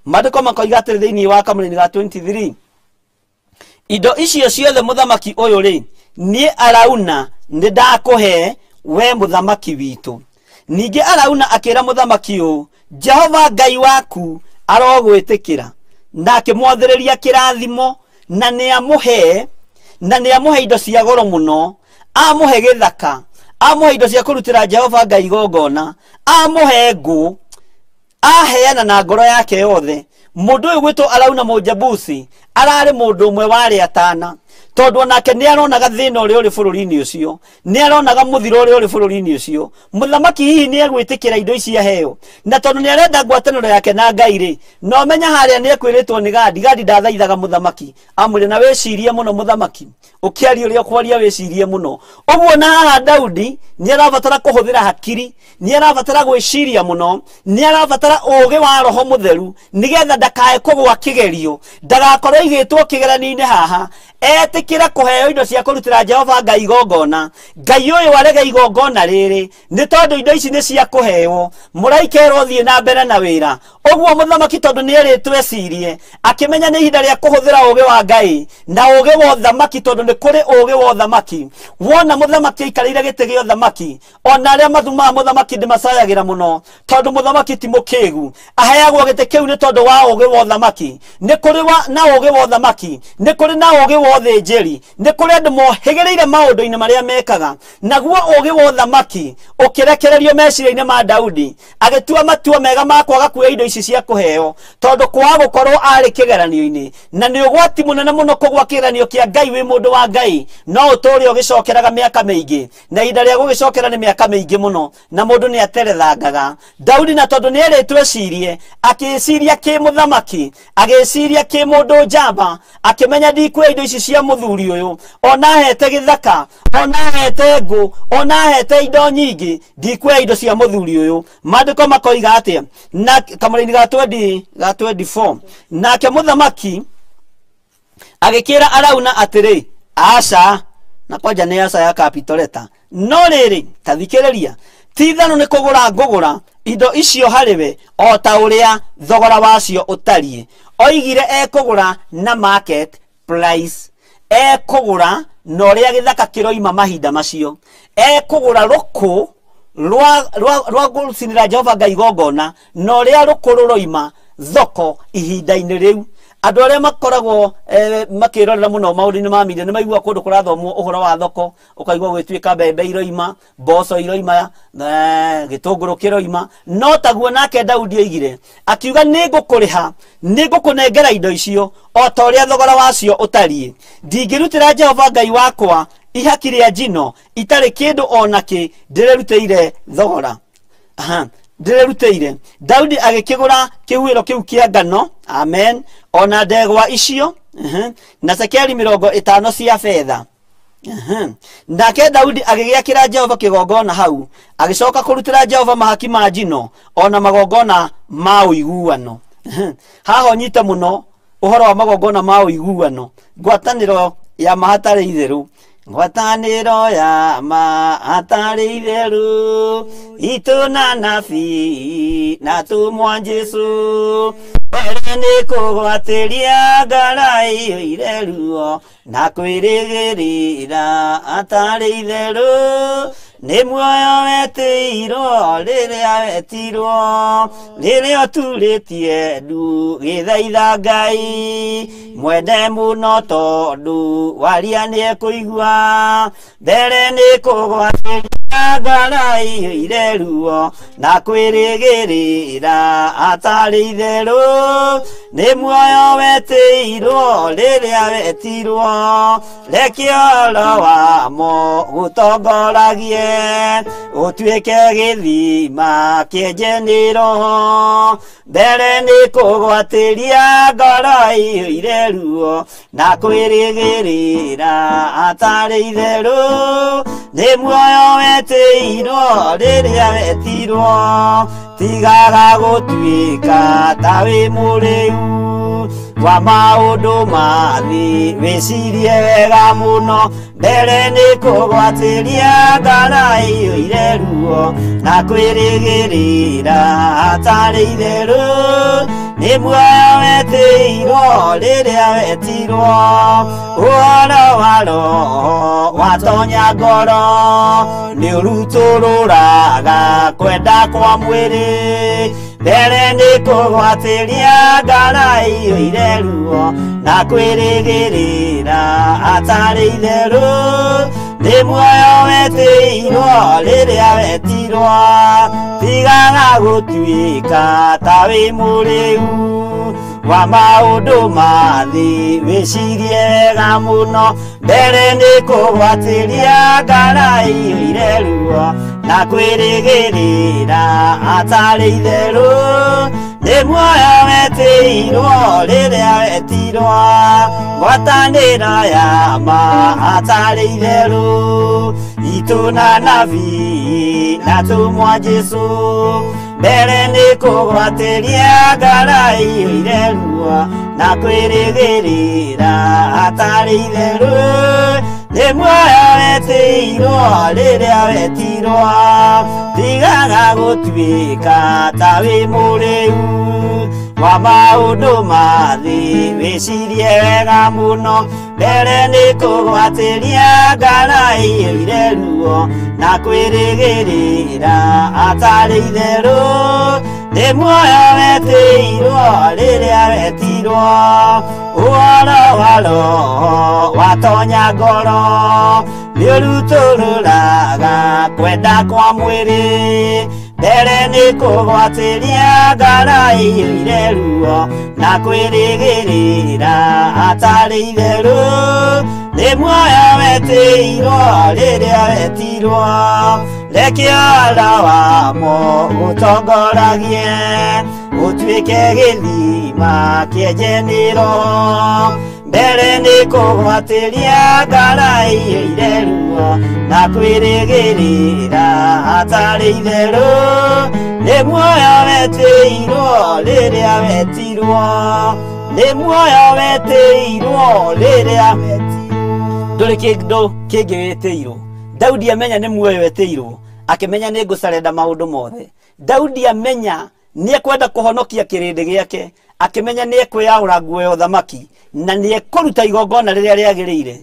Maandĩko makoiga atĩrĩ thĩinĩ wa kamũrĩni ga 23, indo icio ciothe mũthamaki ũyũ rĩ, niĩ Arauna nĩ ndakũhe we mũthamaki witũ. Ningĩ Arauna akĩra mũthamaki ũũ, Jehova Ngai waku arogwĩtĩkĩra, na akĩmwathĩrĩria kĩrathimo, na nĩamũhe indo cia goro mũno, amũhe gĩthaka, amũhe indo cia kũrutĩra Jehova Ngai igongona, amũhe ngũ, aheana na ngoro yake yothe. Mũndũ ũyũ gwĩtwo Arauna Mũjebusi ararĩ mũndũ ũmwe warĩ atana, tondũ onake nĩ aronaga thĩna ũrĩa ũrĩ bũrũri-inĩ ũcio, nĩ aronaga mũthiro ũrĩa ũrĩ bũrũri-inĩ ũcio. Mũthamaki hihi nĩ egwĩtĩkĩra indo ici aheo, na tondũ nĩ arenda ngwatanĩro yake na Ngai rĩ, no menya harĩa nĩ ekwĩrĩtwo nĩ Gadi. Gadi ndathaithaga mũthamaki, amwĩre na wĩcirie mũno mũthamaki, ũkĩaria ũrĩa ũkwaria wĩcirie mũno. Ũguo na haha Daudi nĩ arabatara kũhũthĩra hakiri, nĩ arabatara gwĩciria mũno, nĩ arabatara ũũgĩ wa Roho Mũtheru, nĩgetha ndakae kũgũa kĩgerio, ndagakorwo aigĩtwo kĩgeranio-inĩ haha. Etĩkĩra kũheo indo cia kũrutĩra Jehova Ngai igongona, Ngai ũyũ arege igongona rĩrĩ nĩ tondũ indo ici nĩ cia kũheo. Mũraika erwo thiĩ na mbere na wĩra. Ũguo mũthamaki tondũ nĩ erĩtwo ecirie, akĩmenya nĩ ihinda rĩa kũhũthĩra ũũgĩ wa Ngai na ũũgĩ wa ũthamaki, tondũ nĩ kũrĩ ũũgĩ wa ũthamaki. Wona mũthamaki aikarĩire gĩtĩ gĩa ũthamaki, ona arĩa mathumaga mũthamaki ndĩmacayagĩra mũno, tondũ mũthamaki ti mũkĩgu. Aheagwo gĩtĩ kĩu nĩ tondũ wa ũũgĩ wa ũthamaki. Nĩ kũrĩ na ũũgĩ wa ũthamaki, nĩ kũrĩ na ũũgĩ wa ũthĩnjĩri, nĩ kũrĩ andũ mohĩgĩrĩire maũndũ-inĩ marĩa mekaga. Naguo ũũgĩ wa ũthamaki ũkĩrekererio meciria-inĩ ma Daudi, agĩtua matua mega ma kwaga kuoya indo ici cia kũheo, tondũ kwaga gũkorwo arĩ kĩgeranio-inĩ. Na nĩ ũgwati mũnene mũno kũgwa kĩgeranio kĩa Ngai wĩ mũndũ wa Ngai, no ũtũre ũgĩcokeraga mĩaka mĩingĩ, na ihinda rĩa gũgĩcokera nĩ mĩaka mĩingĩ mũno, na mũndũ nĩ aterethangaga. Daudi na tondũ nĩ erĩtwo ecirie, akĩciria kĩ mũthamaki, agĩciria kĩ mũndũ njamba, akĩmenya ndikuoya indo ici cia mũthuri ũyũ, ona ahete gĩthaka, ona ahete ngũ, ona ahete indo nyingĩ, ndikuoya indo cia mũthuri ũyũ. Maandĩko makoiga atĩa? Na kamũraini ga 20 ga 24, nake mũthamaki agĩkĩra Arauna atĩrĩ, aca, na kwanja nĩ aca ya kapitoleta, no rĩrĩ, ta thikĩrĩria, ti itherũ nĩ kũgũra ngũgũra indo icio harĩ we o ta ũrĩa thogora wacio ũtariĩ. Oigire ekũgũra na market price, ekũgũra na ũrĩa gĩthaka kĩroima mahinda macio, ekũgũra rũkũ rwa gũcinĩra Jehova Ngai igongona na ũrĩa rũkũ rũroima thoko ihinda-inĩ rĩu. Andũ arĩa makoragwo makĩrorera mũno maũndũ-inĩ ma media nĩ maigua kũndũ kũrathomwo ũhoro wa thoko, ũkaigua gwĩtuĩka mbembe iroima, mboco iroima, gĩtũngũrũ kĩroima. No taguo nake Daudi oigire, akiuga nĩ ngũkũrĩha, nĩ ngũkũnengera indo icio o ta ũrĩa thogora wacio ũtariĩ. Ndingĩrutĩra Jehova Ngai wakwa ihaki rĩa njino itarĩ kĩndũ ona kĩ ndĩrĩrutĩire thogora. Ndĩrĩrutĩire. Daudi agĩkĩgũra kĩhuhĩro kĩu kĩa ngano, amen, ona ndegwa icio Na cekeri 50 cia betha. Nake Daudi agĩgĩakĩra Jehova kĩgongona hau, agĩcoka kũrutĩra Jehova mahaki ma njino ona magongona ma ũiguano. Haha ũnyite mũno ũhoro wa magongona ma ũiguano, ngwatanĩro ya ma hatarĩ itherũ, ngwatanĩro ya ma hatarĩ itherũ, itũ na nabii na tũmwa Jesũ. Mbere nĩ kũgwatĩria ngara iyũire ruo na kwĩrĩgĩrĩra hatarĩ itherũ, nĩ muoyo wetĩirwo rĩrĩa wetirwo, rĩrĩa ũturĩtie ndu gĩthaitha Ngai, mwende mũno tondũ waria nĩekũigua. Mbere nĩ kũgwatĩria ngara iyũire ruo na kwĩrĩgĩrĩra hatarĩ itherũ, nĩ muoyo wetĩirwo rĩrĩa wetirwo, reke ũhoro wamo gũtongoragie, ũtuĩke gĩthima kĩenje nĩ roho. Mbere nĩ kũgwatĩria ngoro iyũire ruo na kwĩrĩgĩrĩra hatarĩ itherũ, nĩ muoyo wetĩirwo rĩrĩa wetirwo, tigaga gũtuĩka ta wĩ mũrĩu wa maũndũ ma thĩ, wĩcirie wega mũno. Mbere nĩ kũgwatĩria ngara iyũire ruo na kwĩrĩgĩrĩra hatarĩ itherũ, nĩ muoyo wetĩirwo rĩrĩa wetirwo, ũhoro wa roho watonya ngoro, nĩ ũrutũrũraga kwenda kwa mwĩrĩ. Mbere nĩ kũgwatĩria ngara iyũire ruo na kwĩrĩgĩrĩra hatarĩ itherũ, nĩ muoyo wetĩirwo rĩrĩa wetirwo, tigaga gũtuĩka ta wĩ mũrĩu wa maũndũ ma thĩ, wĩcirie wega mũno. Mbere nĩ kũgwatĩria ngara iyũire ruo na kwĩrĩgĩrĩra hatarĩ itherũ, nĩ muoyo wetĩirwo rĩrĩa wetirwo, ngwatanĩro ya ma hatarĩ itherũ, itũ na nabii na tũmwa Jesũ. Mbere nĩ kũgwatĩria ngara iyũire ruo na kwĩrĩgĩrĩra hatarĩ itherũ, nĩ muoyo wetĩirwo rĩrĩa wetirwo, tigaga gũtuĩka ta wĩ mũrĩu wa maũndũ ma thĩ, wĩcirie wega mũno. Mbere nĩ kũgwatĩria ngara iyũire ruo na kwĩrĩgĩrĩra hatarĩ itherũ, nĩ muoyo wetĩirwo rĩrĩa wetirwo, ũhoro wa roho watonya ngoro, nĩ ũrutũrũraga kwenda kwa mwĩrĩ. Mbere nĩ kũgwatĩria ngara iyũire ruo na kwĩrĩgĩrĩra hatarĩ itherũ, nĩ muoyo wetĩirwo rĩrĩa wetirwo, reke ũhoro wamo gũtongoragie, ũtuĩke gĩthima kĩenje nĩ roho. Mbere nĩ kũgwatĩria ngara iyũire ruo na kwĩrĩgĩrĩra hatarĩ itherũ, nĩ muoyo wetĩirwo rĩrĩa wetirwo, nĩ muoyo wetĩirwo rĩrĩa wetirwo. Ndũrĩ kĩndũ kĩngĩ wĩtĩirwo. Daudi amenya nĩ muoyo wetĩirwo, akĩmenya nĩ ngũcarenda maũndũ mothe. Daudi amenya nĩ ekwenda kũhonokia kĩrĩndĩ gĩake, akĩmenya nĩ ekwĩyaũra nguo ya ũthamaki na nĩ ekũruta igongona rĩrĩa rĩagĩrĩire.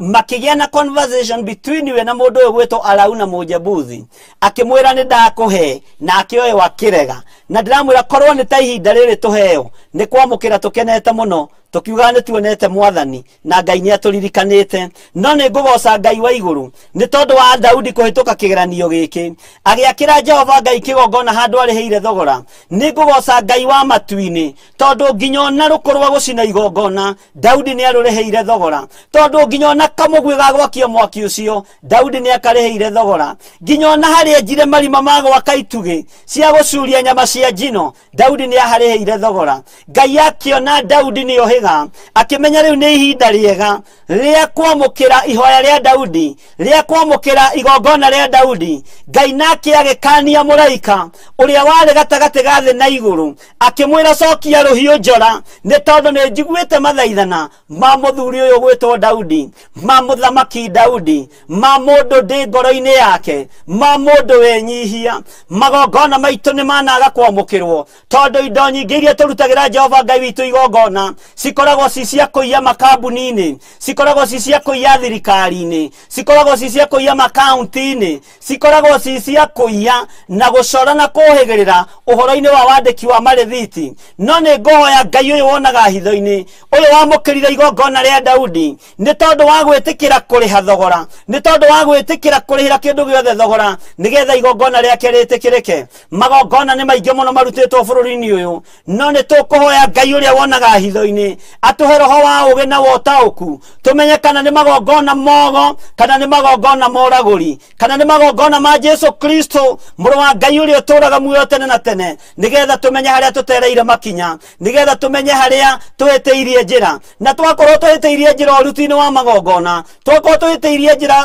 Makĩgĩa na conversation between we na mũndũ ũyũ gwĩtwo Arauna Mũjebuthi, akĩmwĩra nĩ ndakũhe, nake ũyũ akĩrega. Na ndĩramwĩra korwo nĩ ta ihinda rĩrĩ tũheo nĩ kwamũkĩra tũkenete mũno, tukiuga nĩ tuonete mwathani na Ngai nĩ atũririkanĩte. No nĩ ngũgoca Ngai wa igũrũ nĩ tondũ wa Daudi kũhĩtũka kĩgeranio gĩkĩ, agĩakĩra Jehova Ngai kĩgongona handũ arĩhĩire thogora. Nĩ ngũgoca Ngai wa matu-inĩ Tondu nginya ona rũkũ rwa gũcina igongona Daudi nĩ arũrĩhĩire thogora. Tondu nginya ona kamũguĩ ga gwakia mwaki ũcio Daudi nĩ akarĩhĩire thogora. Nginya ona harĩa enjire marima ma gwaka itugĩ cia gũcuria nyama cia njino Daudi nĩ aharĩhĩire thogora. Ngai akĩona Daudi nĩ ohĩga, akĩmenya rĩu nĩ ihinda rĩega rĩa kwamũkĩra ihoya rĩa Daudi, rĩa kwamũkĩra igongona rĩa Daudi. Ngai nake agĩkania mũraika ũrĩa warĩ gatagatĩ ga thĩ na igũrũ, akĩmwĩra cokia rũhiũ njora, nĩ tondũ nĩ njiguĩte mathaithana ma mũthuri ũyũ gwĩtwo Daudi, ma mũthamaki Daudi, ma mũndũ ndĩ ngoro-inĩ yake, ma mũndũ wĩnyihia. Magongona maitũ nĩ managa kwamũkĩrwo, tondũ indo nyingĩ iria tũrutagĩra Jehova Ngai witũ igongona cikoragwo ci cia kũiya makambuni-inĩ, cikoragwo ci cia kũiya thirikari-inĩ, cikoragwo ci cia kũiya makaunti-inĩ, cikoragwo ci cia kũiya na gũcora na kũhĩgĩrĩra ũhoro-inĩ wa wandĩki wa marĩthiti. No nĩ ngũhoya Ngai ũyũ wonaga hitho-inĩ, ũyũ wamũkĩrire igongona rĩa Daudi nĩ tondũ wa gwĩtĩkĩra kũrĩha thogora, nĩ tondũ wa gwĩtĩkĩra kũrĩhĩra kĩndũ gĩothe thogora nĩgetha igongona rĩake rĩtĩkĩrĩke. Magongona nĩ maingĩ mũno marutĩtwo bũrũri-inĩ ũyũ, no nĩ tũkũhoya Ngai ũrĩa wonaga hitho-inĩ atũhe roho wa ũũgĩ na wa ũtaũku, tũmenye kana nĩ magongona mogo, kana nĩ magongona moragũri, kana nĩ magongona ma Jesu Kristo mũrũ wa Ngai ũrĩa ũtũũraga muoyo tene na tene, nĩgetha tũmenye harĩa tũtereire makinya, nĩgetha tũmenye harĩa tũhĩtĩirie njĩra. Na twakorwo tũhĩtĩirie njĩra ũruti-inĩ wa magongona, twakorwo tũhĩtĩirie njĩra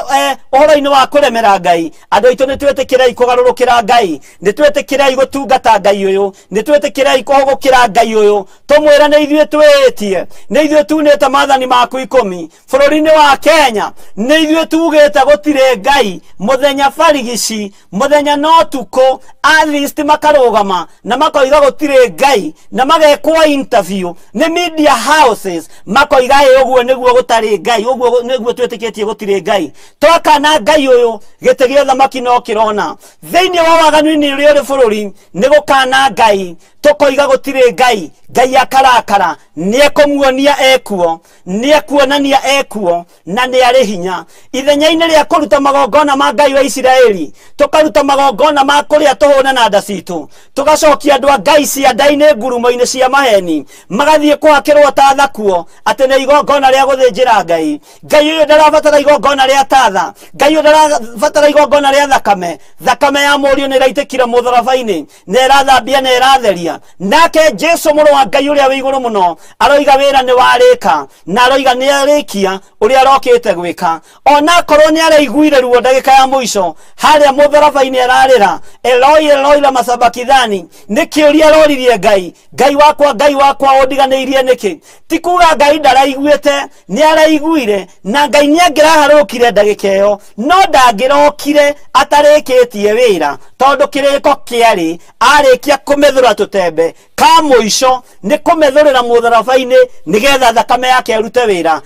ũhoro-inĩ wa kũremera Ngai, andũ aitũ nĩ twĩtĩkĩrei kũgarũrũkĩra Ngai, nĩ twĩtĩkĩrei gũtungata Ngai ũyũ, nĩ twĩtĩkĩrei kũhũgũkĩra Ngai ũyũ, tũmwĩre nĩ ithuĩ twĩhĩtie, nĩ ithuĩ tunĩte maathani maku 10 bũrũri-inĩ wa Kenya, nĩ ithuĩ tugĩte gũtirĩ Ngai mũthenya barigici, mũthenya na ũtukũ, atheist makarũgama na makoiga gũtirĩ Ngai, na magekwo interview nĩ media houses makoiga ĩ ũguo nĩguo gũtarĩ Ngai, ũguo nĩguo twĩtĩkĩtie gũtirĩ Ngai. Twakana Ngai ũyũ gĩtĩ gĩa ũthamaki no kĩrona. Thĩinĩ wa waganu-inĩ ũrĩa ũrĩ bũrũri nĩ gũkana Ngai, tũkoiga gũtirĩ Ngai, Ngai akarakara, nĩ ekũmuonia ekuo, nĩ ekuonania ekuo, na nĩ arĩ hinya. Ithenya-inĩ rĩa kũruta magongona ma Ngai wa Isiraeli, tũkaruta magongona ma kũrĩa tũhũne na nda citũ, tũgacokia andũ a Ngai cianda-inĩ ngurumo-inĩ cia maheni, magathiĩ kũhakĩrwo tatha kuo atĩ nĩ igongona rĩa gũthĩnjĩra Ngai. Ngai ũyũ ndarabatara igongona rĩa tatha, Ngai ũyũ ndarabatara igongona rĩa thakame. Thakame ya mũriũ nĩ ĩraitĩkire mũtharaba-inĩ, nĩ ĩrathambia na ĩratheria. Nake Jesu mũrũ wa Ngai ũrĩa wĩ igũrũ mũno aroiga wĩra nĩ warĩka, na aroiga nĩ arĩkia ũrĩa arokĩte gwĩka. Onakorwo nĩ araiguire ruo ndagĩka ya mũico harĩa mũtharaba-inĩ ararĩra Eloi Eloi lama sabakithani, nĩ kĩũria aroririe Ngai, Ngai wakwa Ngai wakwa ũndiganĩirie nĩkĩ? Ti kuga Ngai ndaraiguĩte, nĩ araiguire, na Ngai nĩ angĩraharũkire ndagĩka ĩyo, no ndangĩrokire atarĩkĩtie wĩra, tondũ kĩrĩko kĩarĩ arĩkia kũmethũra tũtembe ka mũico nĩ kũmethũrĩra mũtharaba-inĩ nĩgetha thakame yake ĩrute wĩra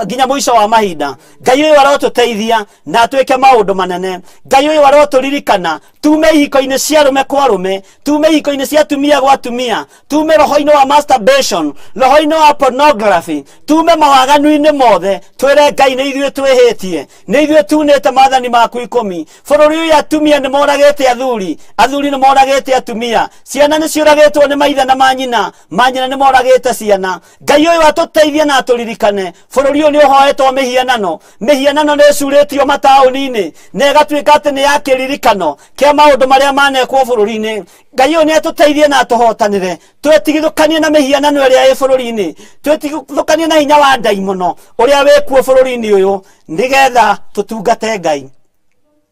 nginya mũico wa mahinda. Ngai ũyũ arotũteithia na atwĩke maũndũ manene. Ngai ũyũ arotũririkana tume ihiko-inĩ cia arũme kwa arũme, tume ihiko-inĩ cia atumia gwa atumia, tume roho-inĩ wa masturbation, roho-inĩ wa pornography, tume mawaganu-inĩ mothe, twĩre Ngai nĩ ithuĩ twĩhĩtie, nĩ ithuĩ tunĩte maathani maku 10. Bũrũri ũyũ atumia nĩ moragĩte athuri, athuri nĩ moragĩte atumia, ciana nĩ ciũragĩtwo nĩ maithe na manyina, manyina nĩ moragĩte ciana. Ngai ũyũ atũteithie na atũririkane. Bũrũri ũyũ nĩ ũhoetwo mĩhianano, mĩhianano nĩ ĩcurĩtio mataũni-inĩ na ĩgatuĩka atĩ nĩ ya kĩririkano kĩa maũndũ marĩa manekwo bũrũri-inĩ. Ngai ũyũ nĩ atũteithie na atũhotanĩre, twĩtigithũkanie na mĩhianano ĩrĩa ĩ bũrũri-inĩ, twĩtigithũkanie na hinya wa ndaimono ũrĩa wĩkuo bũrũri-inĩ ũyũ, nĩgetha tũtungate Ngai.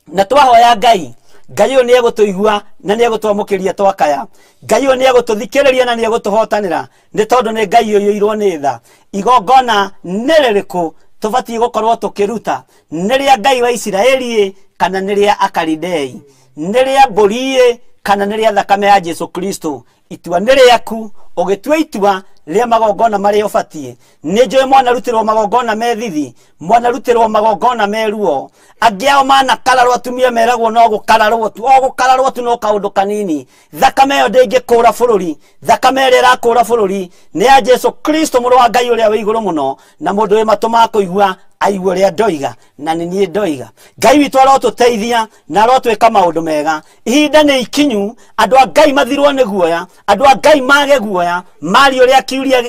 Na twahoya Ngai, Ngai ũyũ nĩ egũtũigua na nĩ egũtwamũkĩria twakaya. Ngai ũyũ nĩ egũtũthikĩrĩria na nĩ egũtũhotanĩra, nĩ tondũ nĩ Ngai ũiyũirwo nĩ tha. Igongona nĩ rĩrĩkũ tũbatiĩ gũkorwo tũkĩruta? Nĩ rĩa Ngai wa Isiraeli kana nĩ rĩa Akalidei? Nĩ rĩa mbũri kana nĩ rĩa thakame ya Jesu Kristo? Itua nĩ rĩaku, ũgĩtua itua rĩa magongona marĩa ũbatiĩ. Nĩ njũĩ mwanarutĩrwo magongona me thithi, mwanarutĩrwo magongona me ruo. Angĩ ao manakararwo, atumia meragwo no gũkararwo tu, o gũkararwo tu no kaũndũ kanini. Thakame ĩyo ndĩngĩkũra bũrũri, thakame ĩrĩa ĩrakũra bũrũri nĩ ya Jesu Kristo mũrũ wa Ngai ũrĩa wĩ igũrũ mũno, na mũndũ wĩ matũ ma kũigua aigue ũrĩa ndoiga, na nĩ niĩ ndoiga. Ngai witũ arotũteithia na arotwĩka maũndũ mega. Ihinda nĩ ikinyu andũ a Ngai mathirwo nĩ guoya, Andũ a Ngai mage guoya, mari ũrĩa kiuria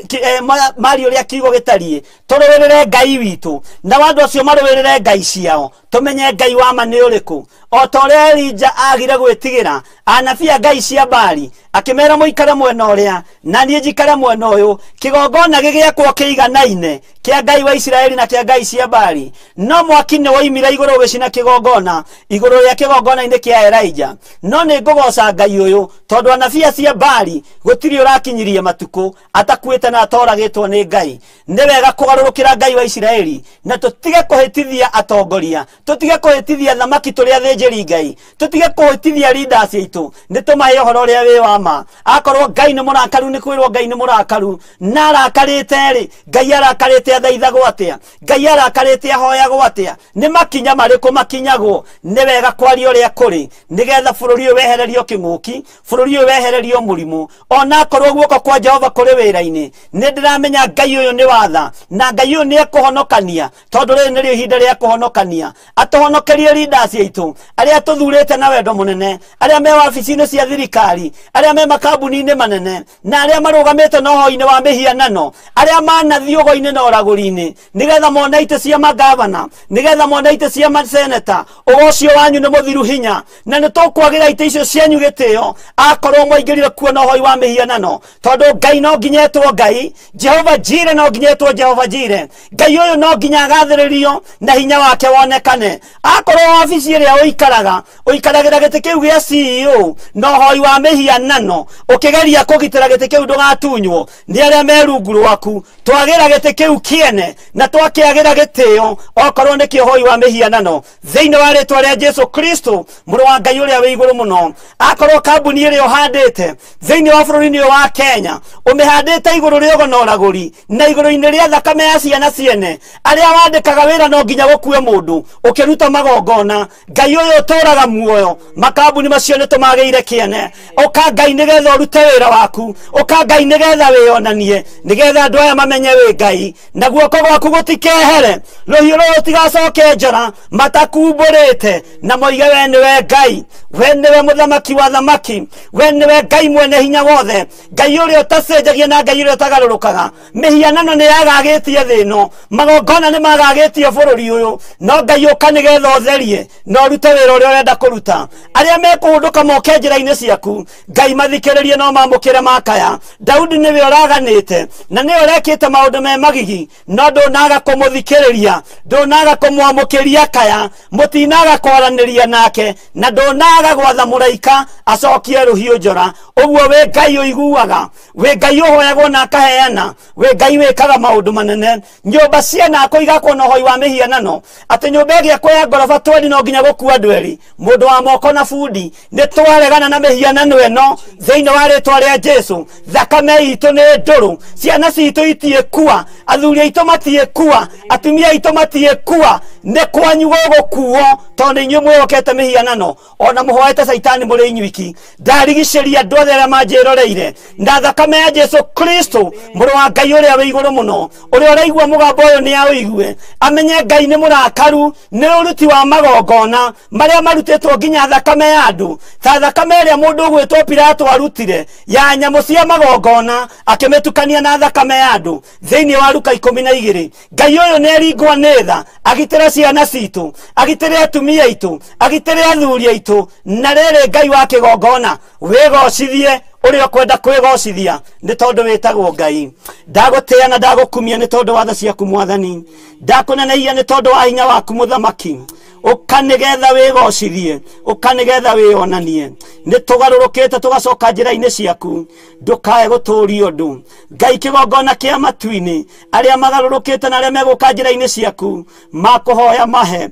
mari ũrĩa kiugo gĩtariĩ. Tũrũĩrĩre Ngai witũ, na andũ acio marũĩrĩre ngai ciao, tũmenye Ngai wa ma nĩ ũrĩkũ. O ta ũrĩa Elija agire gwĩtigĩra anabii a ngai cia Baali, akĩmera mũikare mwena ũrĩa na niĩ njikare mwena ũyũ, kĩgongona gĩgĩakwo kĩiganaine kĩa Ngai wa Isiraeli na kĩa ngai cia Baali. No mwaki nĩ woimire igũrũ ũgĩcina kĩgongona igũrũ rĩa kĩgongona-inĩ kĩa Elija. No nĩ ngũgoca Ngai ũyũ, tondũ anabii acio a Baali gũtirĩ ũrakinyirie matukũ atakuĩte na atoragĩtwo nĩ Ngai. Nĩ wega kũgarũrũkĩra Ngai wa Isiraeli, na tũtige kũhĩtithia atongoria, tũtige kũhĩtithia thamaki tũrĩ athĩnjĩri Ngai, tũtige kũhĩtithia leaders aitũ. Nĩ tũmahe ũhoro ũrĩa wĩ wa ma. Akorwo Ngai nĩ mũrakaru, nĩ kwĩrwo Ngai nĩ mũrakaru, na arakarĩte rĩ, Ngai arakarĩte athaithagwo atĩa? Ngai arakarĩte ahoyagwo atĩa? Nĩ makinya marĩkũ makinyagwo? Nĩ wega kwaria ũrĩa kũrĩ, nĩgetha bũrũri ũyũ wehererio kĩng'ũki, bũrũri ũyũ wehererio mũrimũ. Ona akorwo guoko kwa Jehova kũrĩ wĩra-inĩ, nĩ ndĩramenya Ngai ũyũ nĩ watha, na Ngai ũyũ nĩ ekũhonokania, tondũ rĩrĩ nĩrĩo ihinda rĩa kũhonokania. Atũhonokerie leaders aitũ, arĩa tũthurĩte na wendo mũnene, arĩa me wabici-inĩ cia thirikari, arĩa me makambuni-inĩ manene, na arĩa marũgamĩte na ũhoi-inĩ wa mĩhianano, arĩa manathiĩ ũgo-inĩ na ũragũri-inĩ, nĩgetha mone itĩ cia magavana, nĩgetha mone itĩ cia maseneta. Ũgo ũcio wanyu nĩ mũthiru hinya, na nĩ tũkwagĩra itĩ icio cianyu gĩtĩo akorwo mwaingĩrire kuo na ũhoi wa mĩhianano, tondũ Ngai no nginya etwo Ngai, Jehova Jire no nginya etwo Jehova Jire. Ngai ũyũ no nginya agathĩrĩrio na hinya wake wonekane. Akorwo wabici ĩrĩa ũikaraga, ũikaragĩra gĩtĩ kĩu gĩa CEO na ũhoi wa mĩhianano, ũkĩgeria kũgitĩra gĩtĩ kĩu ndũgatunywo nĩ arĩa me rungu rwaku, twagĩra gĩtĩ kĩu kĩene na twakĩagĩra gĩtĩo okorwo nĩ kĩũhoi wa mĩhianano, thĩinĩ wa rĩtwa rĩa Jesu Kristo mũrũ wa Ngai ũrĩa wĩ igũrũ mũno. Akorwo kambuni ĩrĩa ũhandĩte thĩinĩ wa bũrũri-inĩ ũyũ wa Kenya, ũmĩhandĩte igũrũ rĩa ũgo na ũragũri, na igũrũ-inĩ rĩa thakame ya ciana ciene, arĩa wandĩkaga wĩra no nginya gũkue mũndũ ũkĩruta magongona, Ngai ũyũ ũtũraga muoyo, makambuni macio nĩ tũmagĩire kĩene. Ũka Ngai nĩgetha ũrute wĩra waku, ũka Ngai nĩgetha wĩyonanie, nĩgetha andũ aya mamenye wĩ Ngai, na guoko gwaku gũtikehere, rũhiũ rũrũ rũtigacoke njora matakumbũrĩte, na moige we nĩwe Ngai, we nĩwe mũthamaki wa thamaki, we nĩwe Ngai mwene hinya wothe, Ngai ũrĩa ũtacenjagia na Ngai ũrĩa ũtagarũrũkaga. Mĩhianano nĩ yagagĩtie thĩ ĩno, magongona nĩ magagĩtie bũrũri ũyũ, no Ngai ũka nĩgetha ũtherie na ũrute wĩra ũrĩa ũrenda kũruta. Arĩa mekũhũndũka moke njĩra-inĩ ciaku, Ngai mathikĩrĩrie no mamũkĩre makaya. Daudi nĩwe ũraganĩte na nĩwe ũrekĩte maũndũ me magigi, no ndũnaga kũmũthikĩrĩria, ndũnaga kũmwamũkĩria kaya, mũtinaga kwaranĩria nake, na ndũnaga gwatha mũraika acokie rũhiũ njora. Ũguo wĩ Ngai ũiguaga, wĩ Ngai ũhoyagwo na akaheana, wĩ Ngai wĩkaga maũndũ manene. Nyũmba cianakwo igakwo na ũhoi wa mĩhianano, atĩ nyũmba ĩgĩakwo ya ngoroba twendi no nginya gũkua andũ erĩ, mũndũ wa moko na bundi. Nĩ twaregana na mĩhianano ĩno thĩinĩ wa rĩtwa rĩa Jesu. Thakame itũ nĩ ndũrũ, ciana citũ itiĩkua, athuri aitũ matiĩkua, atumia aitũ matiĩkua. Nĩ kwanyu gũgũkuo, tondũ nĩ inyuĩ mwĩhokete mĩhianano, ona mũhoete caitani mũrĩ inyuiki. Ndarigicĩria andũ othe arĩa manjĩroreire na thakame ya Jesu Kristo mũrũ wa Ngai ũrĩa wĩ igũrũ mũno. Ũrĩa ũraigua mũgambo ũyũ nĩ aũigue, amenye Ngai nĩ mũrakaru nĩ ũruti wa magongona marĩa marutĩtwo nginya thakame ya andũ, ta thakame ĩrĩa mũndũ ũgwĩtwo Pilato arutire ya nyamũ cia magongona akĩmĩtukania na thakame ya andũ thĩinĩ wa Luka 12. Ngai ũyũ nĩ eringwo nĩ tha, agitĩre ciana citũ, agitĩre atumia aitũ, agitĩre athuri aitũ. Na rĩrĩ Ngai wa kĩgongona, wĩgocithie ũrĩa ũkwenda kwĩgocithia, nĩ tondũ wĩtagwo Ngai. Ndagũtĩĩa na ndagũkumia nĩ tondũ wa tha ciaku Mwathani, ndakũneneia nĩ tondũ wa hinya waku Mũthamaki. Ũka nĩgetha wĩgocithie, ũka nĩgetha wĩyonanie. Nĩ tũgarũrũkĩte tũgacoka njĩra-inĩ ciaku, ndũkae gũtũũria ũndũ. Ngai kĩgongona kĩa matu-inĩ, arĩa magarũrũkĩte na arĩa megũka njĩra-inĩ ciaku, makũhoya mahe,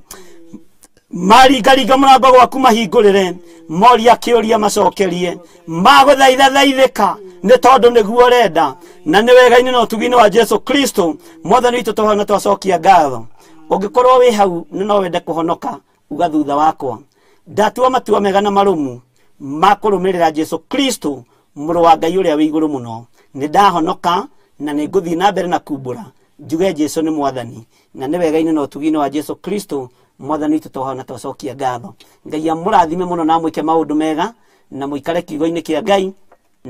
maringaringa mũrango gwaku mahingũrĩre, moria kĩũria macokerie, magũthaithathaithĩka nĩ tondũ nĩguo ũrenda. Na nĩ wega-inĩ na ũtugi-inĩ wa Jesu Kristo Mwathani witũ tũhoya na twacokia ngatho. Ũngĩkorwo wĩ hau na no wende kũhonoka, uga thutha wakwa, ndatua matua mega na marũmu ma kũrũmĩrĩra Jesu Kristo mũrũ wa Ngai ũrĩa wĩ igũrũ mũno. Nĩ ndahonoka na nĩ ngũthiĩ na mbere na kumbũra njuge Jesu nĩ Mwathani, na nĩ wega-inĩ na ũtugi-inĩ wa Jesu Kristo Mwathani witũ tũhoya na twacokia ngatho. Ngai amũrathime mũno na amwĩke maũndũ mega, na mũikare kiugo-inĩ kĩa Ngai.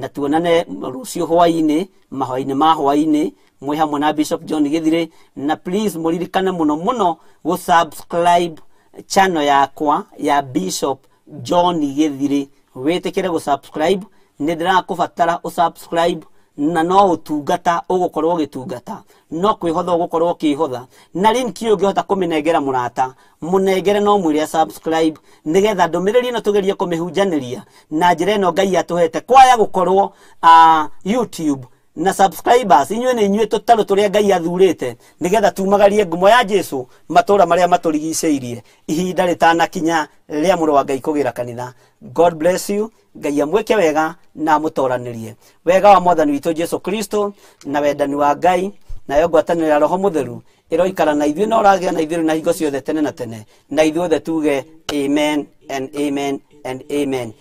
Na tuonane rũciũ hwaĩ-inĩ, mahwaĩ-inĩ ma hwaĩ-inĩ, mwĩ hamwe na Bishop John Gĩthirĩ. Na please mũririkane mũno mũno gũ subscribe channel yakwa ya Bishop John Gĩthirĩ. Wĩtĩkĩre gũ subscribe, nĩ ndĩrakũbatara ũ subscribe, na no ũtungata ũgũkorwo ũgĩtungata, no kwĩhotha ũgũkorwo ũkĩhotha. Na link ĩyo ũngĩhota kũmĩnengera mũrata, mũnengere no mwĩre subscribe, nĩgetha ndũmĩrĩri ĩno tũgerie kũmĩhunjanĩria na njĩra ĩno Ngai atũhete. Kwaya gũkorwo YouTube na subscribers, inyuĩ nĩ inyuĩ tũtarũ tũrĩa Ngai athurĩte nĩgetha tumagarie ngumo ya Jesu matũra marĩa matũrigicĩirie ihinda rĩtanakinya rĩa mũrũ wa Ngai kũgĩra kanitha. God bless you. Ngai amwĩke wega na amũtoranĩrie wega wa Mwathani witũ Jesu Kristo, na wendani wa Ngai, nayo ngwatanĩro ya Roho Mũtheru ĩroikara na ithuĩ na ũragĩa na ithuĩ na hingo ciothe tene na tene. Na ithuothe tuge amen and amen and amen.